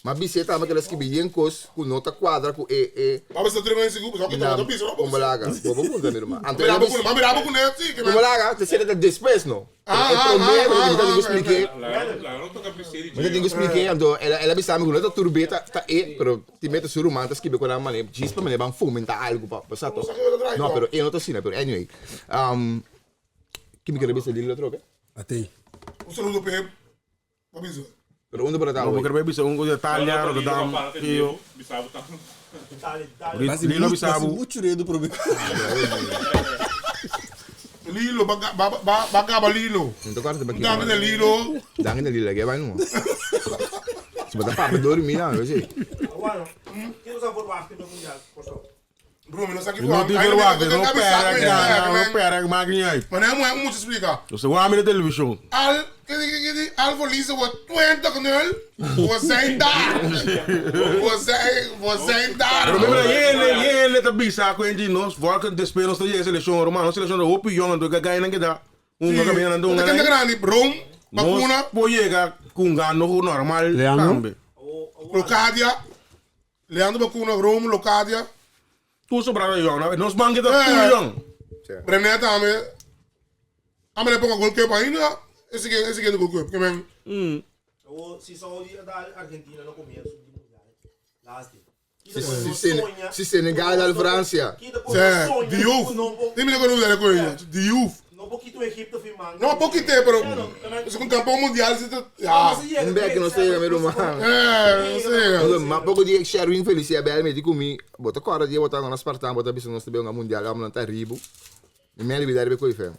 ma bisé ta ma que la skibi yenkos ku nota quadra ku e e Mami sta tremendo seguro, só que tá no piso, no. Kumbalaga, bobo punta mi irmã. Anto Mami rabo com, mami rabo com né, sì, que Kumbalaga, te sente después no. Ah, E ah, primeiro ah, mi ah, ta ah, expliqué. Lá não toca piscina. Mas eu tenho que explicar, então, ela ela sabe que não tá turbeta, tá e, pero ti mete suru man, tá skibe com a mané, diz pra mané, van fomentar algo pa, pa sato. No, pero eu não tô assim, pero anyway. Um, que me quer ver se outro, ok? Atei. Un saludo per Mami. Pero onde para tá? Não, quero ver um de Itália, Rotterdam, Rio. Bisabo tá. Itália, Itália. Lilo Bisabo. Muito redo problema. Lilo, baga ba baga Lilo. Então quarto ba Dame de Lilo. Dang na lilo, vai não. Se botar papo dormir, não, eu sei. Agora, que você for wachten no mundial, por favor. Bruno, não sabe que Não tem verwacht, não pera, não pera, maakt niet uit. Maar nee, moet moet explicar. Dus we gaan met de televisie. Al, kijk, al verliezen we 20-0. We zijn daar. We zijn daar. Pero mira, ele, ele tá bisa com ele nós, volta de esperança de seleção romana, seleção de hopi jong, do gagai não que dá. Um caminho não Dat um. is grande, Rome, Bacuna, Pô chega com gano normal. Leandro? Locadia. Leandro Bacuna, Rome, Locadia. Tu sobra jong, nós banque tá tu jong. Brenet também. Ame le ponga goalkeeper ainda. Esse que esse que é do goalkeeper, que men. O si Saudi da Argentina no começo do mundial. Last. Se Senegal da França. Zé, Diouf. Nem me lembro o nome dele, Diouf. No poquito Egipto firmando. No, pouco tempo, pero es un campeón mundial, se ja. Um back não sei, meu irmão. É, não sei. Mas pouco dia Sherwin Felicia bel me dico mi, bota cora dia bota na Spartan, bota bisa nós também um mundial, vamos lá ribo. E me libidar be coi fé.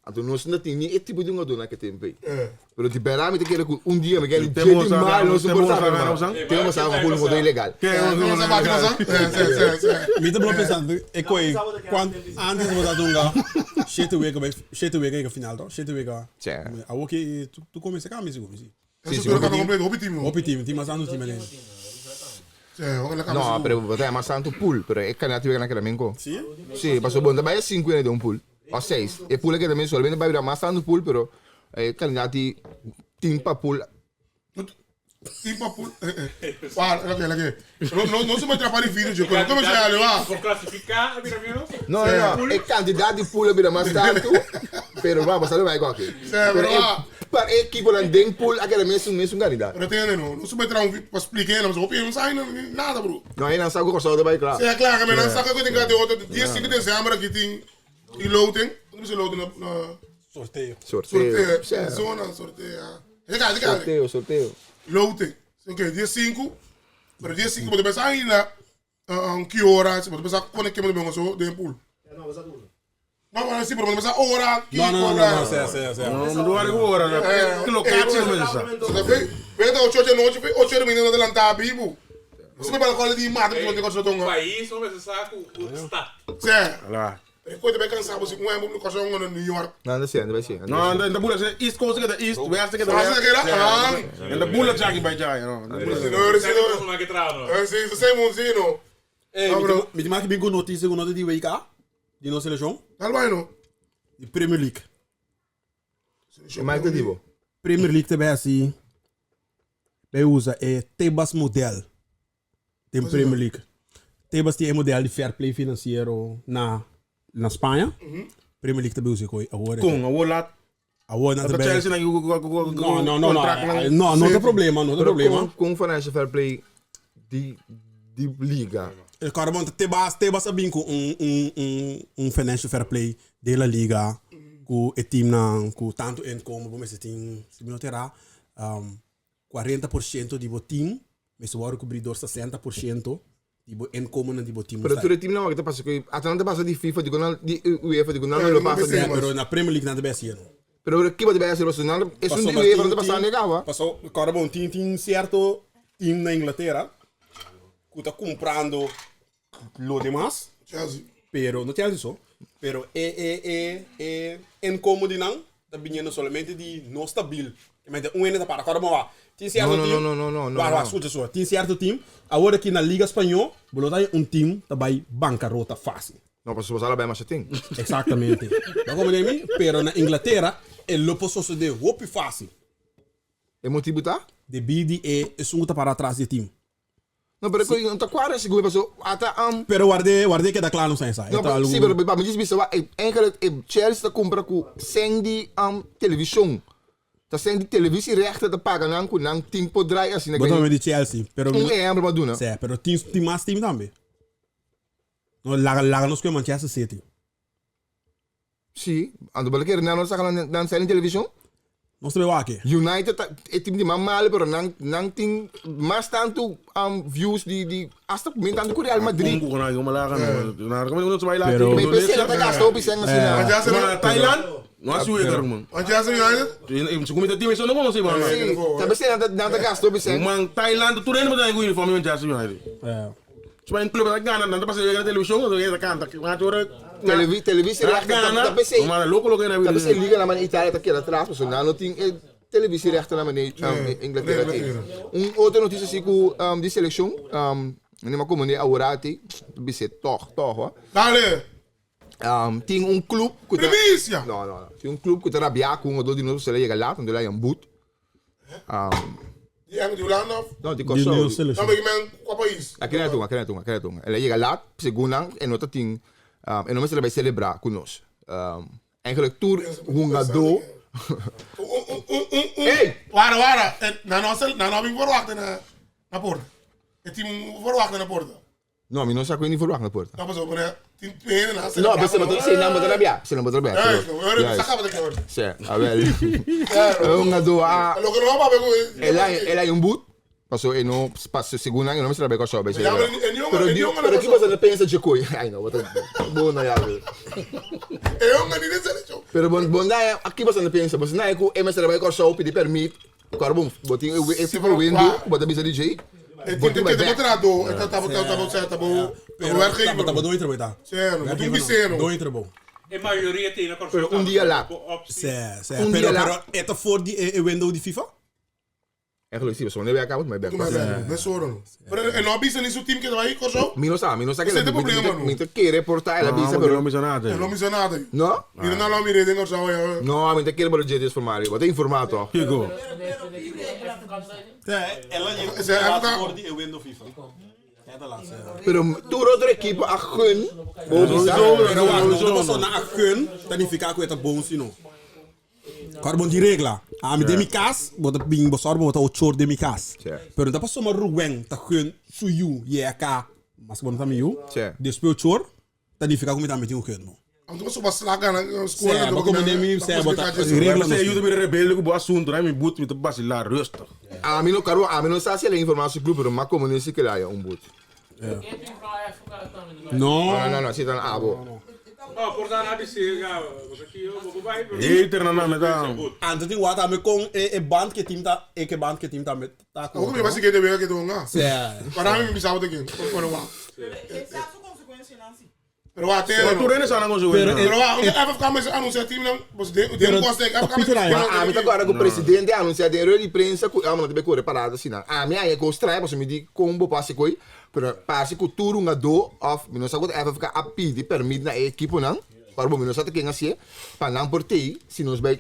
Anto nós não tem nem tipo de um dona que tem pe. Pero de berá me te quero um dia me quero Temos gente mal, não suportar. temos Temos algo com um ilegal. Que Não sabe, não sabe? É, sim, sim, Mi te blo pensando, e coi, quando antes de botar dunga, sete weken bij, sete weken in de finale toch? Sete weken. Tja. A oké, tu tu começa cá, me sigo, me Sim, sim. completo, hobby team. Op team, team mas ando team alleen. No, pero bota mais tanto pool, pero é candidato que naquela menco. Sim? Sim, passou bom, também é 5 né de um pool. Ou 6. E pool é que também solamente vai virar mais tanto pool, pero é candidato team pa pool. Team pa pool. Para, ok, ok. No, no, no se me atrapalhe vídeo, yo. Como se llama? Por classificar, mira menos. No, no, no. É candidato de pool vira mais tanto, pero vamos, sabe vai aqui. pero ah. Para equipo lá den pool, aquela mesmo mesmo candidato. Pero tem não, não se me trazer um vídeo para explicar, não, se não sai nada, bro. Não, aí não sabe o que eu vai claro. É claro, mas não sabe que tem que ter outro dia 5 de dezembro aqui tem e loading, não se loading na Sorteio. Sorteio. sorteio, zona, sorteio. É cara, é cara. Sorteio, sorteio. Loading. Ok, dia 5. Pero dia 5 pode pensar ainda um, que hora, você pode pensar quando é que eu me so de pool. Não, você duro. Não, mas sim, pero pode pensar hora, que No, no, no, hora. no, no, sea, sea, sea. Não, não é agora, que locatie mesmo. Você vê, vê da 8 da noite, 8 da manhã adelantar bibo. Você vai para a cola de mata que não tem O país, vamos ver saco, o estado. Zé, Lá. Record bem cansado, você com um no coração no New York. Não, não sei, não vai ser. Não, de boel is East Coast, de East, West, de Ah, West. você quer ah? En de boel is bij jou, no. Não, não, Não, que trava. não. Sim, você é bonzinho. Hey, Ah, bro. mi te maak bingo notícia com nota de WK, de nossa seleção, Tal vai não. de Premier League. Maar dat tipo. Premier League também assim, bij usa é Tebas model. Tem Premier League. Tebas tem modelo de fair play financeiro na na Espanha. Premier League também usa coi agora. Com, o laat. Agora na Dat também. Chelsea na No, no, no, no. No, não tem problema, não tem problema. Com financial fair play de de liga. El cara bom Tebas, Tebas abin com um financial fair play de La Liga, com o team na com tanto inkomen, bom, mas tem, se me terá 40% do team, mas o cobridor 60% Di bo inkomen di bo team Pero sta. tur e teamnan wak ta pasa ku ata nan ta pasa di FIFA di ku nan di UEFA di ku nan lo pasa di. Yeah, pero na Premier League nan ta bai hasi no. Pero kiba ta bai hasi pasobra nan esun di UEFA nan ta pasa ne kawa. Paso kòrda bon tin tin sierto team na Inglatera ku ta kumprando lo demas. Chelsea. Pero no Chelsea so, pero e e e e inkomen di nan ta biniendo solamente di no stabil. Mente un hende ta para. Kòrda bon wak. Tin sierto No, no, team. no, no, no, no, Wak, wak, no. skucha so. Tin sierto team. Awor aki na Liga Spañó, bo lo ta un team ta bai bankarota fásil. No, pasobra bo sa la bai masha tin. Exactamente. Bo a komprende mi? Pero na Inglatera e lo por sosodé hopi fásil. E motibu ta? Debí di e esun ku ta para atras di e team. No, pero ku no ta kuadra sigur paso ata am. Pero ward'é, ward'é keda kla nos esa. E No, ta pero, algu. si, pero pa mi djis bisa wak, e eigenlijk e Chelsea ta kumpra ku sèn di am televishon. Ta sèn di televisierechten ta paga nan ku nan tin por draai asina. Bo ta papia di Chelsea, pero Un ehempel pa duna. Sè, pero tin tin mas team tambe. No, laga laga nos kue Manchester City. Si, anto bo ta kere nan no saka nan nan sèn di televishon? Nos ta bai wak e. United ta e team di mas malo pero nan nan tin mas tantu views di di hasta men tantu ku Real Madrid. Pero Me pensé nan ta gasta hopi sèn asina. Thailand no a subi man. Manchester United? Si ku mi ta team eso no konosé man. Si, ta pensé nan ta nan ta gasta hopi sèn. Man Thailand tur hende por ta ku uniform di Manchester United. Si un club ta gana, nan ta pasa na televishon, nan ta kanta. Televi televisie rechten ta p'esei. Ma loko loke na Ta p'esei liga nan Italia ta keda atras pasobra nan no tin e televisie rechten nan manera Inglatera tin. Un otro notisia si ku di selekshon, mi a komende aworati, bis'é tòg tòg ho. Dale! Tin un club ku ta. Primisia! No no no. Tin un club ku ta rabia ku un otro di nos pasobra el a yega lat, anto el a haña un but. Di di Hulanda of? No, di Kòrsou. No, maar ik meen qua pais. Aki na Tunga, aki na Tunga, aki na Tunga. El a yega laat, segun nan, e no ta tin, e no mester a bai selebrá ku nos. Eigenlijk tur hungadó. Ey! Wara, wara. Nan no, nan no a bin verwachten na porta. E team verwachten na porta. No, mi no sa ku ni verwacht na porta. No, pasobra bo tin hende na No, pero si nan bo ta rabia, si nan bo ta rabia. Juist, no, ora sa kaba ta kaba. Si, awel. Un ado a Loke no a papia ku El a el a un but, paso e no paso segun nan e no mester rabia Kòrsou bai selebrá. Pero di pero ki boso ta pensa dje koe? Ai no, bo ta bo no ya bo. E yonga ni den selekshon. Pero bo bo na ki boso ta pensa? Boso na ku e mester bai Kòrsou pidi pèrmit Kòrda bon, bo tin e e tipo window ku bo ta bisa DJ, E bo tin tin bai ke bèk. trahadó, e ta ta ta ta ta bo Pero werkgever. ta bo doño trabou ta. Sero, bo tin bisero. Doño trabou. E mayoria tin na Kòrsou. Pero un dia laat. Sè, sè. Un Pero dia pero laat. e ta for di e window di FIFA? Eigenlijk si, pasobra no e bèk abo, ma e bèk Tuma pas. bèk, mesora no. Pero e no a bisa ni su team ke ta bai Kòrsou? Mi no sa, mi no sa Ese kila, ta e problema, no. mi ta kere por ta el a bisa, pero. No bisa nada. E no bisa nada. No? Mira nan lo mira den Kòrsou ya. No, mi ta kere por dje formario. Bo ta informa toch? Kiko? El a yega Ese laat FK. for di e window FIFA. E ta laat, sè. Pero tur otro ekipo a gun, bo bisa. Pero wak, no ta pasobra nan a gun ta nifiká ku e ta bon si no. Kòrda bon tin regla. Ami den mi kas, bo ta bin bo sòru bo ta ochor den mi kas. Pero no ta pasobra Ruben ta gun su yu yeka, maske bo no ta mi yu, despues ochor, ta nifiká ku mi tambe tin un gun. Anto bo soba slag gana skol. Sè, bo komo den mi, sè, bo ta regla Sè, yu ta bira rebelde ku bo asuntu, mi but mi ta basilá rustig. Ami no, karo, ami no sa si el a informá su club, pero m'a komo den si kila ya un but. No. No, no, no, si ta na abo. Oh, por ta na bisi, ya, bo ki yo, bo bai. Hater na nan ta. Anto tin wak tambe kon e band ke team ta, e ke band ke team tambe ta ku. Oko mi ba siguiente wega ke donga. Sè. Para mi mi bisa bo te ken. Pero wak. Sa su consecuencianan si. Pero wak te. Pero tur hende sa nan consecuencia. Pero wak, unda FFK mester anuncia team nan, pues den den koste FFK mester. Ma ami ta kòrda ku presidente a anunsia den rueda di prensa ku amo no ta bai kore parada asina. Ami a haña kos trae pasobra mi di kon bo por hasi koi, pero parse ku tur hungadó òf mi no sa ku ta FFK a pidi pèrmit na e ekiponan, ora bo mi no sa ta ken hasié, pa nan por tei si nos bai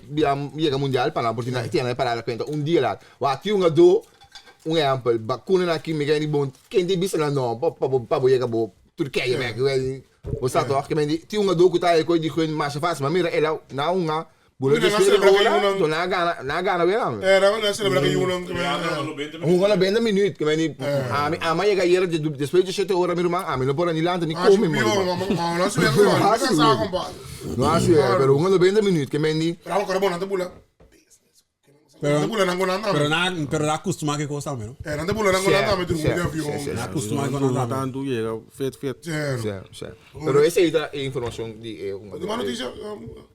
yega mundial pa nan por tin nan e parada kuenta un dia lat. Wak tin hungadó, un ehèmpel, bakuna nan aki mi kende bon ken ta bisa nan no pa bo pa bo yega bo Turkije bek wey bo sa toch ke men di tin hungadó ku ta e koi di gun masha fácil ma mira el a na hunga bula Mira, despues nan di celebra ora ke to nan a gana nan a gana wega Eh, nan nan celebra ke yunan ke men hunga 90 minuut ke men di ami ami a yega ayera despues di shete ora mi ruman ami no por a ni lanta ni Ah, come mi man ma ma no hasi wega man No no hasi sa wega. compadre. No hasi wega pero hunga 90 minuut ke men di Pero awor kora bo nan ta bula. Nan ta bula nan gonan tambe. Pero nan pero nan a custuma cu e cos tambe no. Eh, nan ta bula nan gonan tambe tur un di avion. Nan a custuma cu nan tambe. Tantu yega fet fet. Cierto. Si, si. Pero esey ta e informacion di e hungador. Di mas noticia?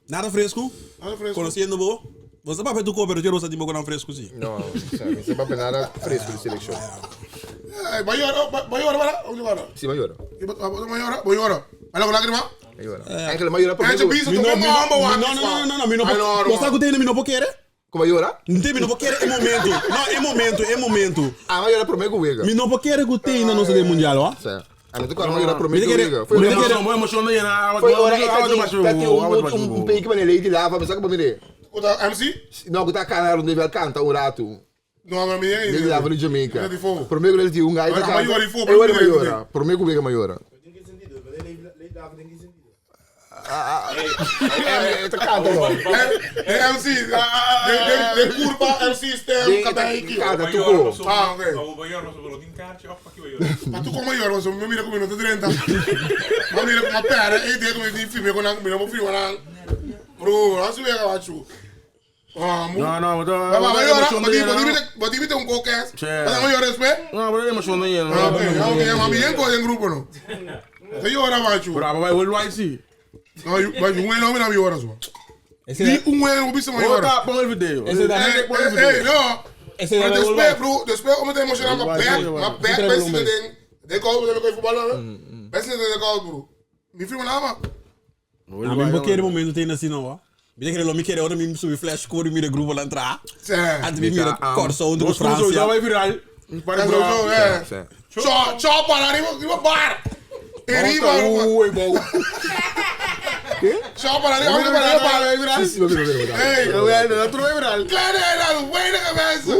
Nada fresco? Nada fresco. Conociendo bo, bo sa papia tu ko pero bo sa tin bo gonan fresco si. No, mi sa papia nada fresco di seleccion. Eh, bo yora, bo yora wara? Bo yora? Si, bo yora. Bo yora? Bo yora? Ala cu lagrima? Bo yora. Eigenlijk, bo yora Eh, porque... Mi no, mi no, no, no, no, no, mi no por, bo sa cu tin mi no por kere? Cu bo yora? Nte mi no por kere e momento. No, e momento, e momento. Ah, bo yora prome cu wega. Mi no por kere cu tin na nos den mundial, ho. Si. A mi ta kora bo yora prome Mi cu ta kere, wega. mi ta kere. Bo emocion ta yena. Foi ora e ta tin un un peki manera Lady Lava, mi sa cu bo mire. Cu ta MC? No, cu ta cana rond e canta un rato. No, ma mi Lady Lava di Jamaica. Di fo. Prome cu el tin un gai ta Ma canta. yora di fo, E ora prome ma yora. Prome cu wega ma yora. Tin ki sentido, Lady Lava tin ki sentido. E ta canta no. E MC, de curva MC stem kabei ki. Canta tuko. Ah, ok. Abo yor paso lo tin kaartje of paki yor. Pa tuko ma yor paso mi mira ku mi no ta drenta. Ma mira ku ma pera e idea ku mi tin firme ku nan mi no por firma nan. Bro, nan su wega wachu. Ah, mu. No, no, Ba ba yora, bo tin bo tin un kokes. Ba ta yora despues? No, pero emocion ta yena. Ah, ok, ok, ma mi yen den grupo no. Ta yora machu. Pero aba bai worldwide si. No, ba un no mi na yora so. Ni un no bisa ma yora. Ota, pon el video. Ese da- Ey, ey, no. Ese da Pero despues, worldwide. bro, despues om te emociona ma back, ma back Ese best da in den. Den koud, den koud voetbal, best in den koud, bro. Mi firma nama. A mi no kere momento tin asina no. Mi ta kere lo mi kere ora mi subi flash kore mira grupo lan tra. Antes mi mira Kòrsou huntu ku Fransia. Bai viral. Cho, cho para riba, riba bar. E riba. Uy, bou. Cho para riba, riba riba bar. Sí, sí, mira, mira, mira. Hey, Dat bai viral. kleine era, weinige mensen.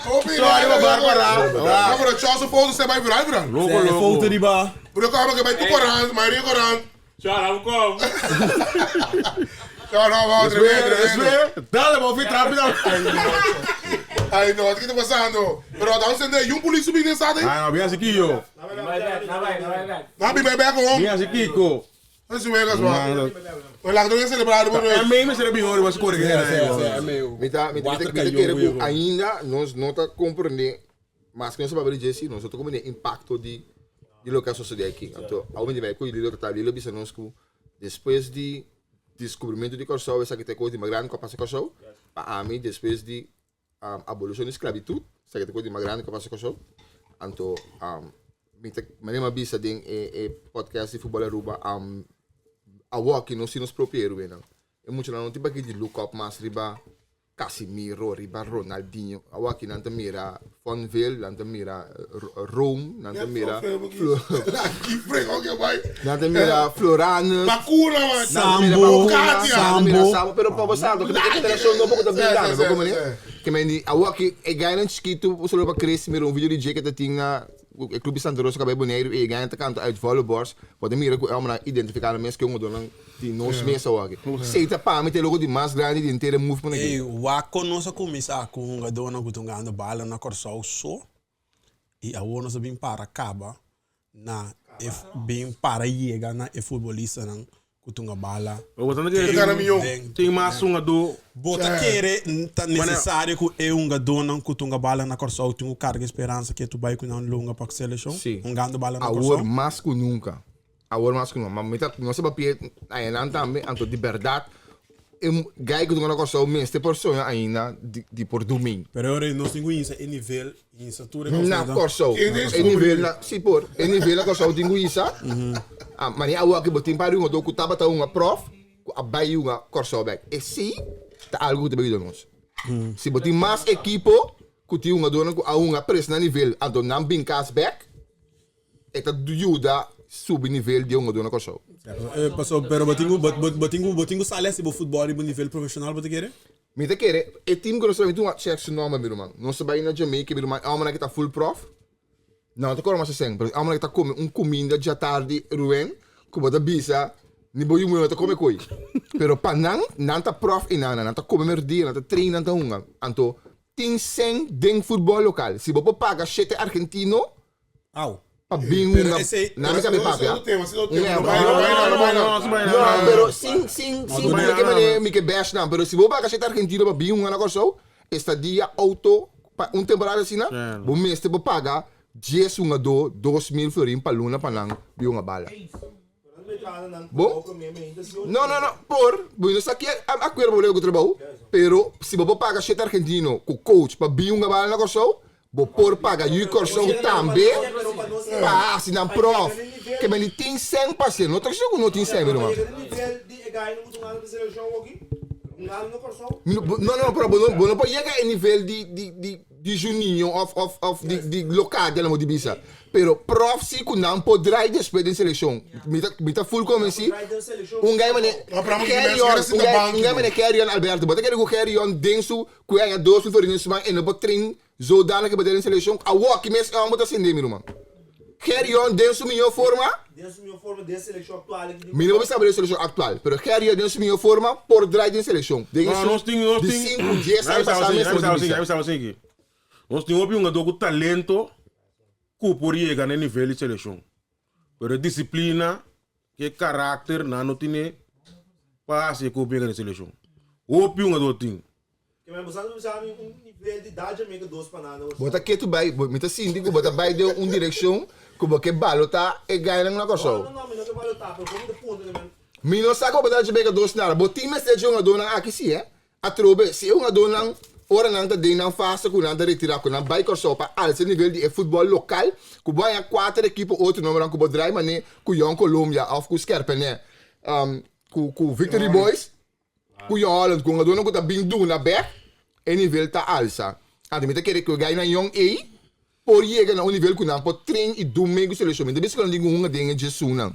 Cho riba bar para. Ja, maar dat Charles foto zijn bij viral viral. Loko, loko. Foto riba. Broer, kom ik bij toe Koran, maar hier Koran. Tjau, laat me komen. Ja, nou, wat, tremendo, tremendo. Dale, bo, fi trapi dan. Ay, no, wat is er pasando? Pero dan zijn de jong politie binnen staat, hè? Ah, no, bien así yo. Naar bij, naar bij, naar bij. Nou, ben bij gewoon. Bien así Kiko. Dat is weer eens, man. We laten het celebreren, broer. En mee me será mejor, was score Mi ta, mi ta, mi ta, mi ta kere ku ainda nos no ta comprende, mas ku nos a papia di Jesse, nos no ta comprende impacto di di loke a sosode aki. Anto, awe mi di bai ku Lilo ta Lilo bisa nos ku despues di descubrimiento di Kòrsou esaki ta e kos di mas grandi ku a pasa Kòrsou. Pa ami despues di abolición di sclavitud, esaki ta e kos di mas grandi ku a pasa Kòrsou. Anto, mi ta, manera mi a bisa den e e podcast di Futbol Aruba, awoki nos tin nos propio héroenan. E muchanan no tin pa di look up mas riba Casimiro, riba Ronaldinho. Awor aki nan ta mira Fonville, nan ta mira Rome, nan ta mira Nan ta mira Floranus. Bakuna, man. Sambo, Nan ta mira Sambo. Sambo. Pero pa bo sa, ke generacion nobo ku ta bin dame, bo komprende? Ke men di awor aki e gainan chikitu solo pa Chris mira un video di dje ke ta tin na e club di Santa Rosa ku a bai Boneiru i e gainan ta kanta uit volle borst. Bo ta mira ku e hombrenan a identifiká nan mes ke un otronan di nos mes awor aki. Esei ta pa mi ta e logo di mas grandi di henter e movement aki. Ey, wak kon nos a kuminsá ku hungadónan ku ta hungando bala na Kòrsou so i awor nos a bin para kaba na e bin para yega na e futbolistanan ku ta hunga bala den Tin mas hungadó. Bo ta kere ta nesesario ku e hungadónan ku ta hunga bala na Kòrsou tin ku karga e speransa ke tu bai ku nan lo hunga pa seleshon hungando bala na Kòrsou? Awor mas ku nunka. Awor mas ku nunka. Ma mi ta no sa papia ayenan tambe anto di bèrdat e gai ku ta hunga na Kòrsou mester por soña ainda di por dumin. Pero ora nos tin ku hinsa e nivel hinsa tur e kos Na Kòrsou. E nivel na si por. E nivel na Kòrsou tin ku hinsa. Ah mane awor aki bo tin par di hungadó ku tabata hunga prof ku a bai hunga Kòrsou bèk. Esei ta algu ku ta bai yuda nos. Si bo tin mas ekipo ku tin hungadónan ku a hunga pres na nivel anto nan bin kas bèk e ta yuda subi nivel di e hungadó na Kòrsou. Paso, pero bo tin ku bo tin ku bo tin ku sali hasi bo futbòl riba un nivel profeshonal bo ta kere? Mi ta kere, e team ku nos ta bai, mi tin un check su nòmber mi ruman. Nos ta bai na Jamaica mi ruman, e hòmbernan ki ta full prof, nan no ta kòrda mas esei, pero e hòmbernan ki ta kome un kuminda djatardi Ruen ku bo ta bisa ni bo yu muhé no ta kome koi. Pero pa nan, nan ta prof einan, nan ta kome merdia, nan ta train, nan ta hunga. Anto tin sèn den futbòl lokal. Si bo por paga shete argentino, Au. Pa bin Pero hunga esei- na mi kabe papia. Otro tema, otro Un tema. ehempel. No bai, no bai, no bai, no bai. No, pero sin sin sin bai, mi ke no, mane mi ke bash nan, pero si bo paga shete argentino pa bin hunga na Kòrsou, estadia, auto, pa un temporada asina, bo mester por paga dies hungadó 2000 florin pa luna pa nan bin hunga bala. Bo? No, no, no, por, bo no sa ki akuerdo bo leba ku trabou, pero si bo por paga shete argentino ku coach pa bin hunga bala na Kòrsou, Bo por paga yu Kòrsou tambe pa hasi nan prof. Ke men di tin sèn pa hasié. No ta kishon ku no tin sèn mi ruman. No no pero bo no por yega e nivel di di di di Juninho of of of di di Locadia lo mo di bisa. Pero prof si ku nan por drai despues den selekshon. Mi ta mi ta full konvensí. Un guy mane Geryon un guy mane Geryon Alberto. Bo ta kere ku Geryon den su Ku e aña 2000 florin den su man e no por train zodanig pa den seleccion. Awoki mes e homber ta sende mi ruman. Geryon den su mihor forma. Den su mihor forma den seleccion actual aki. Mi no por bisa den seleccion actual, pero Geryon den su mihor forma por draai den seleccion. Den No, esun di sinku, dies aña pasa mes por di bisa. Nos tin hopi hungador ku talento ku por yega na e nivel di seleccion. Pero e disciplina Ke karakter nan no tine pa hasi e kopi den selekshon. Hopi hungador tin. Bo ta ketu bai, mi ta sinti ku bo ta bai den un direkshon ku bo ke balotá e gainan na Kòrsou. Mi no sa ku bo ta haci beka dos nada. Bo tin mester dje hungadornan aki si, eh. Atrobe, si e hungadónan ora nan ta den nan fase ku nan ta retirá ku nan bai Kòrsou pa alsa e nivel di e futbòl lokal, ku bo haña kuater ekipo otro nòmbernan ku bo drai manera ku Jong Colombia òf ku Skerpene, ku ku Victory Boys, ku Jong Holland, ku hungadónan ku ta bin duna bèk, e nivel ta alsa. Anto mi ta kere ku e gainan yòn ei por yega na un nivel ku nan por train i dun mee ku selekshon. Mi ta bisa ku nan tin ku hunga den e djesunnan,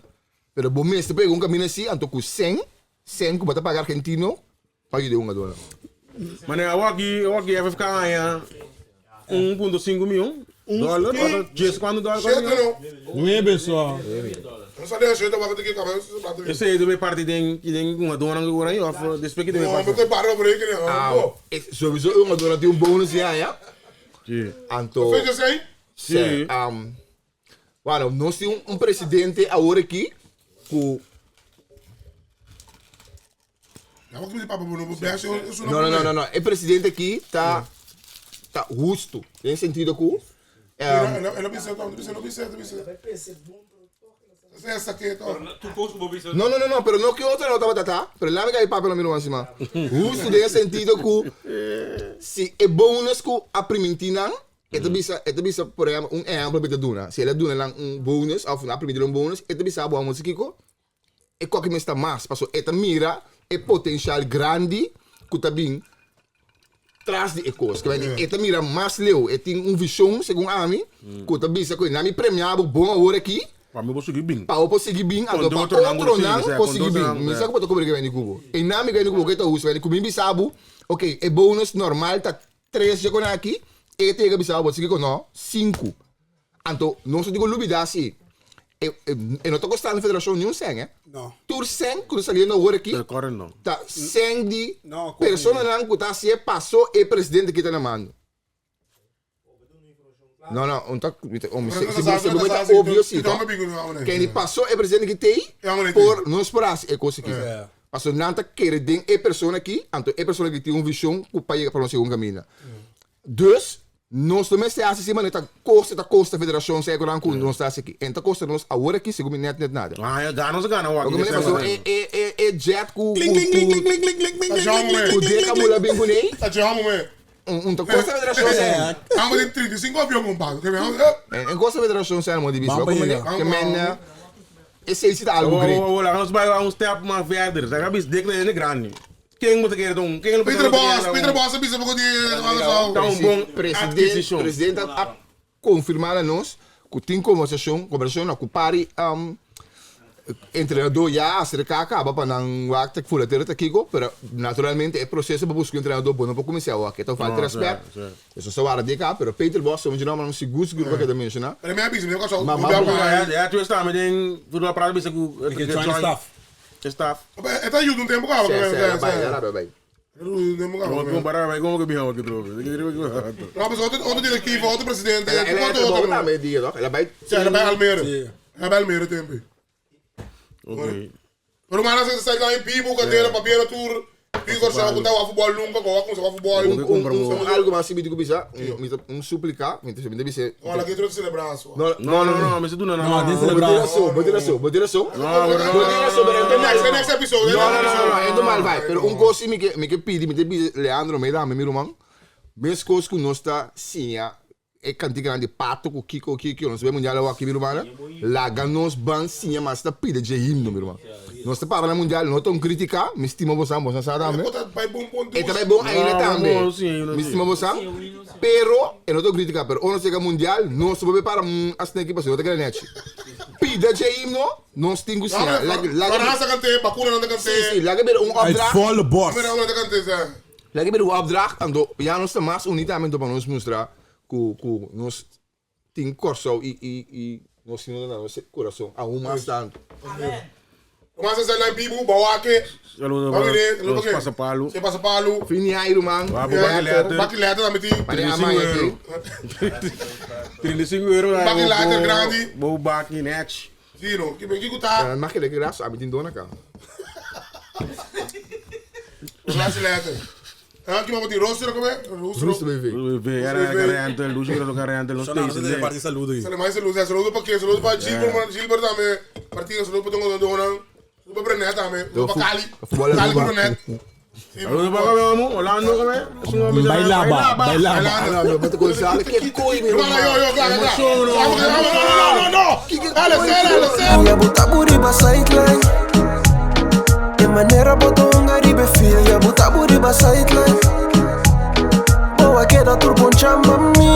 pero bo mester por yega un kaminda asi anto ku sèn Sen ku bo ta paga argentino pa yuda e hungadónan. Mane awaki awaki FFK haña 1.5 mion dòler òf djes kuantu dòler kuantu mion? Nuebe so. Esei debe parti den den hungadónan ku ora ei òf despues ki debe pasa? Sowieso e hungadónan tin un bonus di haña. Anto Sí. Bueno, nos tin un presidente awor aki ku No, no, no, no, no. E presidente aki ta ta hustu. Den sentido ku No, no, no, no, pero no ke otro no tabata ta, pero lami ka e papia lo mi ruman sima. Hustu den sentido ku si e bonus ku a priminti nan E ta bisa, e ta bisa, por ehempel, un ehempel mi ta duna. Si el a duna nan un bonus of a permiti un bonus, e ta bisa bo amo kiko, e koki mes ta mas, paso e ta mira e potencial grandi ku ta bin tras di e kos. Ke mende, e ta mira mas leu, e tin un vision, segun ami, ku ta bisa ku na mi premia bo bon awor aki, Pa mi por sigui bin. Pa bo por sigui bin, anto pa otronan por sigui bin. Mi sa ku bo ta kubri ke mende ku bo. E na mi ke mende ku bo ke ta hustu, mende ku mi bisa bo, ok, e bonus normal ta Tres dje kon aki, e ta yega bisa bo sigui kono sinku. Anto nos no tin ku lubida si e e no ta kosta na federashon ni un sèn eh. No. Tur sèn ku ta saliendo awor aki ta sèn di personanan ku ta hasié paso e presidente ki ta na mando. No no, un ta segun mi ta obvio si to. Kende paso e presidente ki tei por nos por hasi e kos aki. Paso nan ta kere den e persona aki, anto e persona aki tin un vision ku pa yega pa nos yega un kaminda. Dus nos no mester hasi asina manera ta kosta ta kosta federashon sa e koran ku nos ta hasi aki. En ta kosta nos awor aki segun mi net net nada. Gana nos gana awor aki. Paso e e jet ku ku ku deka mula bin kuné. Un ta kosta federacion sen. Amo den 35 avion con pago. En kosta federacion sen amo di bisa. Ke men esei si ta algo great. Wo laga nos bai un step mas verder. Laga bis dik na hende grandi. Ken bo ta kere ta un ken lo Peter Bos, Peter Bos a bisa poko di Ta un bon adquisicion. Presidente a konfirmá na nos ku tin konversashon, konversashon na ku pari entrenadó ya a aserká kaba pa nan wak ta fulatero ta kiko, pero naturalmente e proseso pa buska un entrenadó bo no por kuminsá awor, ke ta un falta di rèspèt, eso sa wara di kaba, pero Peter Bosz ta un dje nòmbernan sigur sigur pa keda menshoná. Pero mi a bisa, mi a kòrsou, Ma mi a Ya ya tu esta mi den futbol praat bisa ku Ke join staff. Staff. E ta yuda un tempu kaba. Sè, sè, ya bai, ya rabia bai. Como para vai como que bihawa que trobe. No, pues otro, otro directivo, otro presidente. Ela otro, é otro, bom também, dia, toch? Ela vai. Sí, era bij Almere. Era bij Almere tempo. Ok. Pero maar als ze zijn in Bibo, cadera, papier, tour. Igor sa kung tawa voetbal nunca, kung ako sa voetbal. Algo mais assim, me digo, bisa, suplicar, me digo, Olha, aqui trouxe celebração. No, No, no, no, me se duna No, no. dit Bo celebra. so, bo so, bo so. No, no. Bo so, pero The next, the next episode. No, no, no, no, é do mal vai. Pero un coisa mi que pidi, mi te pidi Leandro, me dá, mi irmão. Mes coisas que nós está sinha, é cantiga de pato com Kiko, Kiko, nós vemos mundial aqui, meu irmão. Laga nos ban sinha, mas está pide de himno, meu irmão. Nós está para mundial, não tão criticar, me estima você, você sabe também. Vai bom ponto. E também bom ainda Não, também. bom, sim, não Me sim. estima você. Pero, eu não estou criticar, pero onde chega mundial, nós vamos para as equipas, eu tô querendo net. Pide de himno, nós temos sinha. Laga, Raza kante, bakuna nanda kante. sim, sim, laga bir um Uit opdracht. volle borst. Mira, nanda kante, sa. Laga bir um opdracht, ando, ja, nós mais unitamente para nós mostrar que que nós tem coração e nós temos na nosso coração a um mais tanto. Mas sa lang Bibo, bawake. Saludo Bawire, para los pasapalo. Se pasapalo. Fini aí, irmão. Wa bo baki Baki letter na meti. Para amanhã aqui. 35 euro. Baki later grande. Bo baki net. Zero. Que bem que tá. Mas que le graça, a mim tem dona cá. Last letter. Ah, que vamos ter rosto como é? Russo Rosto. BV. Ve, era carente, Lucio era carente, los Só na hora de parte saludo aí. Sale mais luz, saludo para quem? Saludo para Gilbert, Gilbert também. Martinho, saludo para Dona Dona. Saludo para Brenet também. Saludo para Cali. Futebol é Cali Aruba. Brenet. Saludo para vamos, Orlando come. Bailaba, bailaba. Não, meu, bota coisa, que coi, meu Yo, yo, claro, claro. No, No, no, no, no. Dale, dale, dale. Ya buta buriba sideline. De manera boto un Caribe feel. Ya buta buriba sideline. Boa queda turbo chamba mi.